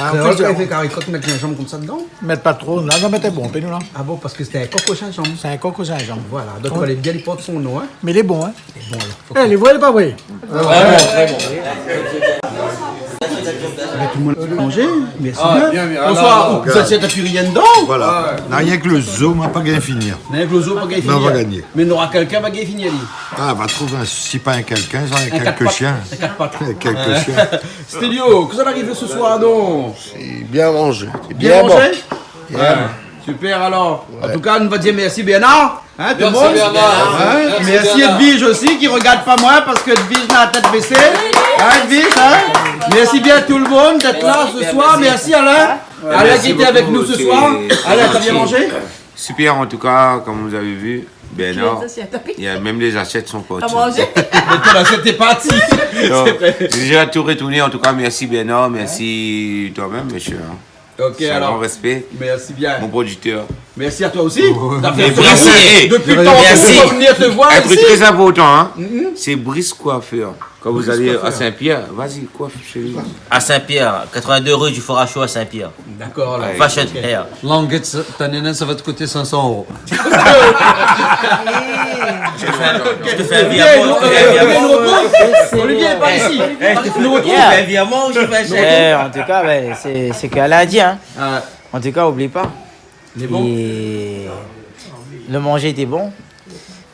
Ah, kréol, an fèt, kan i fé kari kok, i mèt zinzanm konmsa dedan ? Mèt pa tro, la, nou la mèt bonpé, nou, la. Ah bon, parske sé in kok o zinzanm. Sé in kok o zinzanm. Voilà, donk, ouais, fo alé bien li port son non, hein. Mé lé bon, hein. Lé bon, alor. Eh, lé vré, lé pa vré ? Vréman, vréman. Mé tout le monde a mangé, merci bien. Ah, bien, bien. Bonsoir. Alors, ou, zot la pi rien dedan ? Voilà. Ah ouais. Na rienk le zo, ma pa gingn fini. Na rienk le zo, pa gingn fini. Non, va gingné. Mé nora kèlkin va gingn fini, li. Ah, va trouv in, si pa in kèlkin, sa, in kèlk shien. In kat pat. In kèlk shien. Stelio, kosa la arivé se soir, non ? Sé bien manzé. Sé bien manzé ? Bien bon. Bien. Ouais. Super, alor. Ouais. An tou ka, nou va dir mèrsi Bernard. Hein, tout le monde ? Mèrsi, Bernard. Hein ? Mèrsi, Bernard. Mèrsi Edwige osi, ki regard pa moin parske Edwige na la tèt bésé. Hein, Edwige, hein ? Mèrsi bien tout le monde d'être là ce soir. Mèrsi Alain. Ouais, mèrsi bokou. Alain ki été avèk nou se soir. Sé, sé gentil. Alain, t'as bien mangé ? Super, en tout cas, comme vous avez vu, Bernard, il y a même les assiettes sont parties. T'as mangé ? Mé ton asièt lé parti. C'est vrai. Non, j'ai déjà tout retourné. En tout cas, merci Bernard, merci toi-même, monsieur, hein. Ok, alors. C'est un grand respect. Merci bien. Mon producteur. Merci à toi aussi. Ouais. D'avoir fait... Et Brice, eh, depuis le temps, merci. On peut pas venir te voir ici. Un truc très important, hein. Mhm. C'est Brice Coiffeur. Quand vous allez à Saint-Pierre, vas-y, coiffe chez lui. À Saint-Pierre, quatre-vingt-deux rue du Fort à Chaud à Saint-Pierre. D'accord, là. Ouais. Fashion Hair. Languette, sa, ta néna, sa va te coûter cinq cents euros. Je te fais, je te fais un virement, je te fais un virement. Olivier, Olivier, par ici. Eh, je te fais, je te fais un virement, je te fais un chèque. Eh, en tout cas, ben, c'est, c'est ce qu'elle a dit, hein. Ah. En tout cas, oublie pas. Lé bon. Et le manger était bon.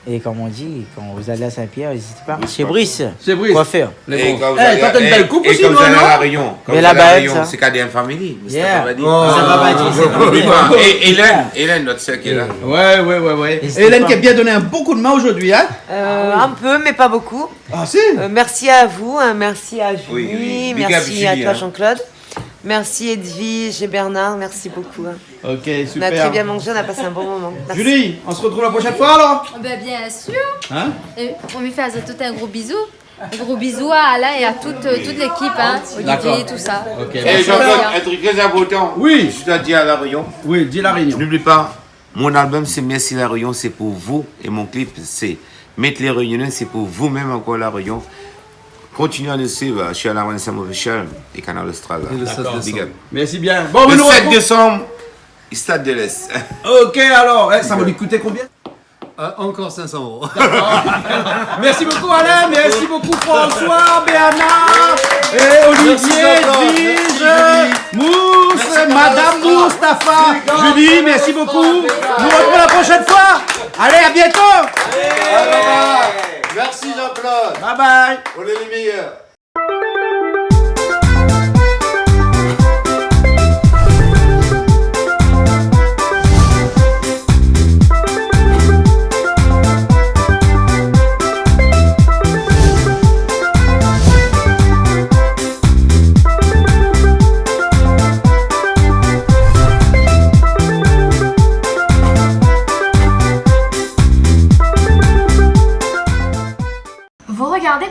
Et comme on dit, quand vous allez à Saint-Pierre, n'hésitez pas. Chez Brice. Chez Brice. Coiffeur. Lé bon. Eh, toi, t'as une belle coupe aussi, non ? Et quand vous allez à La Réunion, quand vous allez à La Réunion, c'est K D M Family. Mais ça va pas dire. Oh. Ça va pas dire, c'est pas... Oublie pas. Et Hélène, Hélène, notre sœur qui est là. Ouais, ouais, ouais, ouais. N'hésitez pas. Hélène qui a bien donné un bon coup de main aujourd'hui, hein ? Euh, un peu, mais pas beaucoup. Ah, si ? Euh, merci à vous, hein, merci à Julie, merci à toi, Jean-Claude. Oui, oui. Big up Julie, hein. Merci Edwige et Bernard, merci beaucoup, hein. Ok, super. On a très bien mangé, on a passé un bon moment. Merci. Julie, on se retrouve la prochaine fois alors ? Ben, bien sûr. Hein ? Et on lui fait à tout un gros bisou. Un gros bisou à Alain et à toute, euh, toute l'équipe, hein. D'accord. Olivier, tout ça. Ok. Et Jean-Claude, un truc très important. Oui. Je dois dire à La Réunion. Oui, dis La Réunion. N'oublie pas, mon album, c'est Merci La Réunion, c'est pour vous. Et mon clip, c'est Met lé Rényoné, c'est pour vous-même encore, La Réunion. Continuez à nous suivre, euh, sur Alain Renaissance Official et Kanal Austral, là. D'accord. Big up. Merci bien. Bon, le sept décembre, Stade de l'Est. Ok, alors, eh, ça va lui coûter combien ? Euh, encore cinq cents euros. D'accord. Merci beaucoup, Alain. Merci beaucoup, François, Bernard, et Olivier, Edwige, Mousse, Madame Mustapha, Julie, merci beaucoup. Nous retrouvons la prochaine fois. Allez, à bientôt. Merci, Jean-Claude. Bye bye. On est les meilleurs.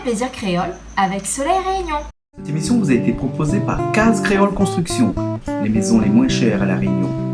Plaisir Créole avec Soleil Réunion. Cette émission vous a été proposée par Case Créole Construction, les maisons les moins chères à La Réunion.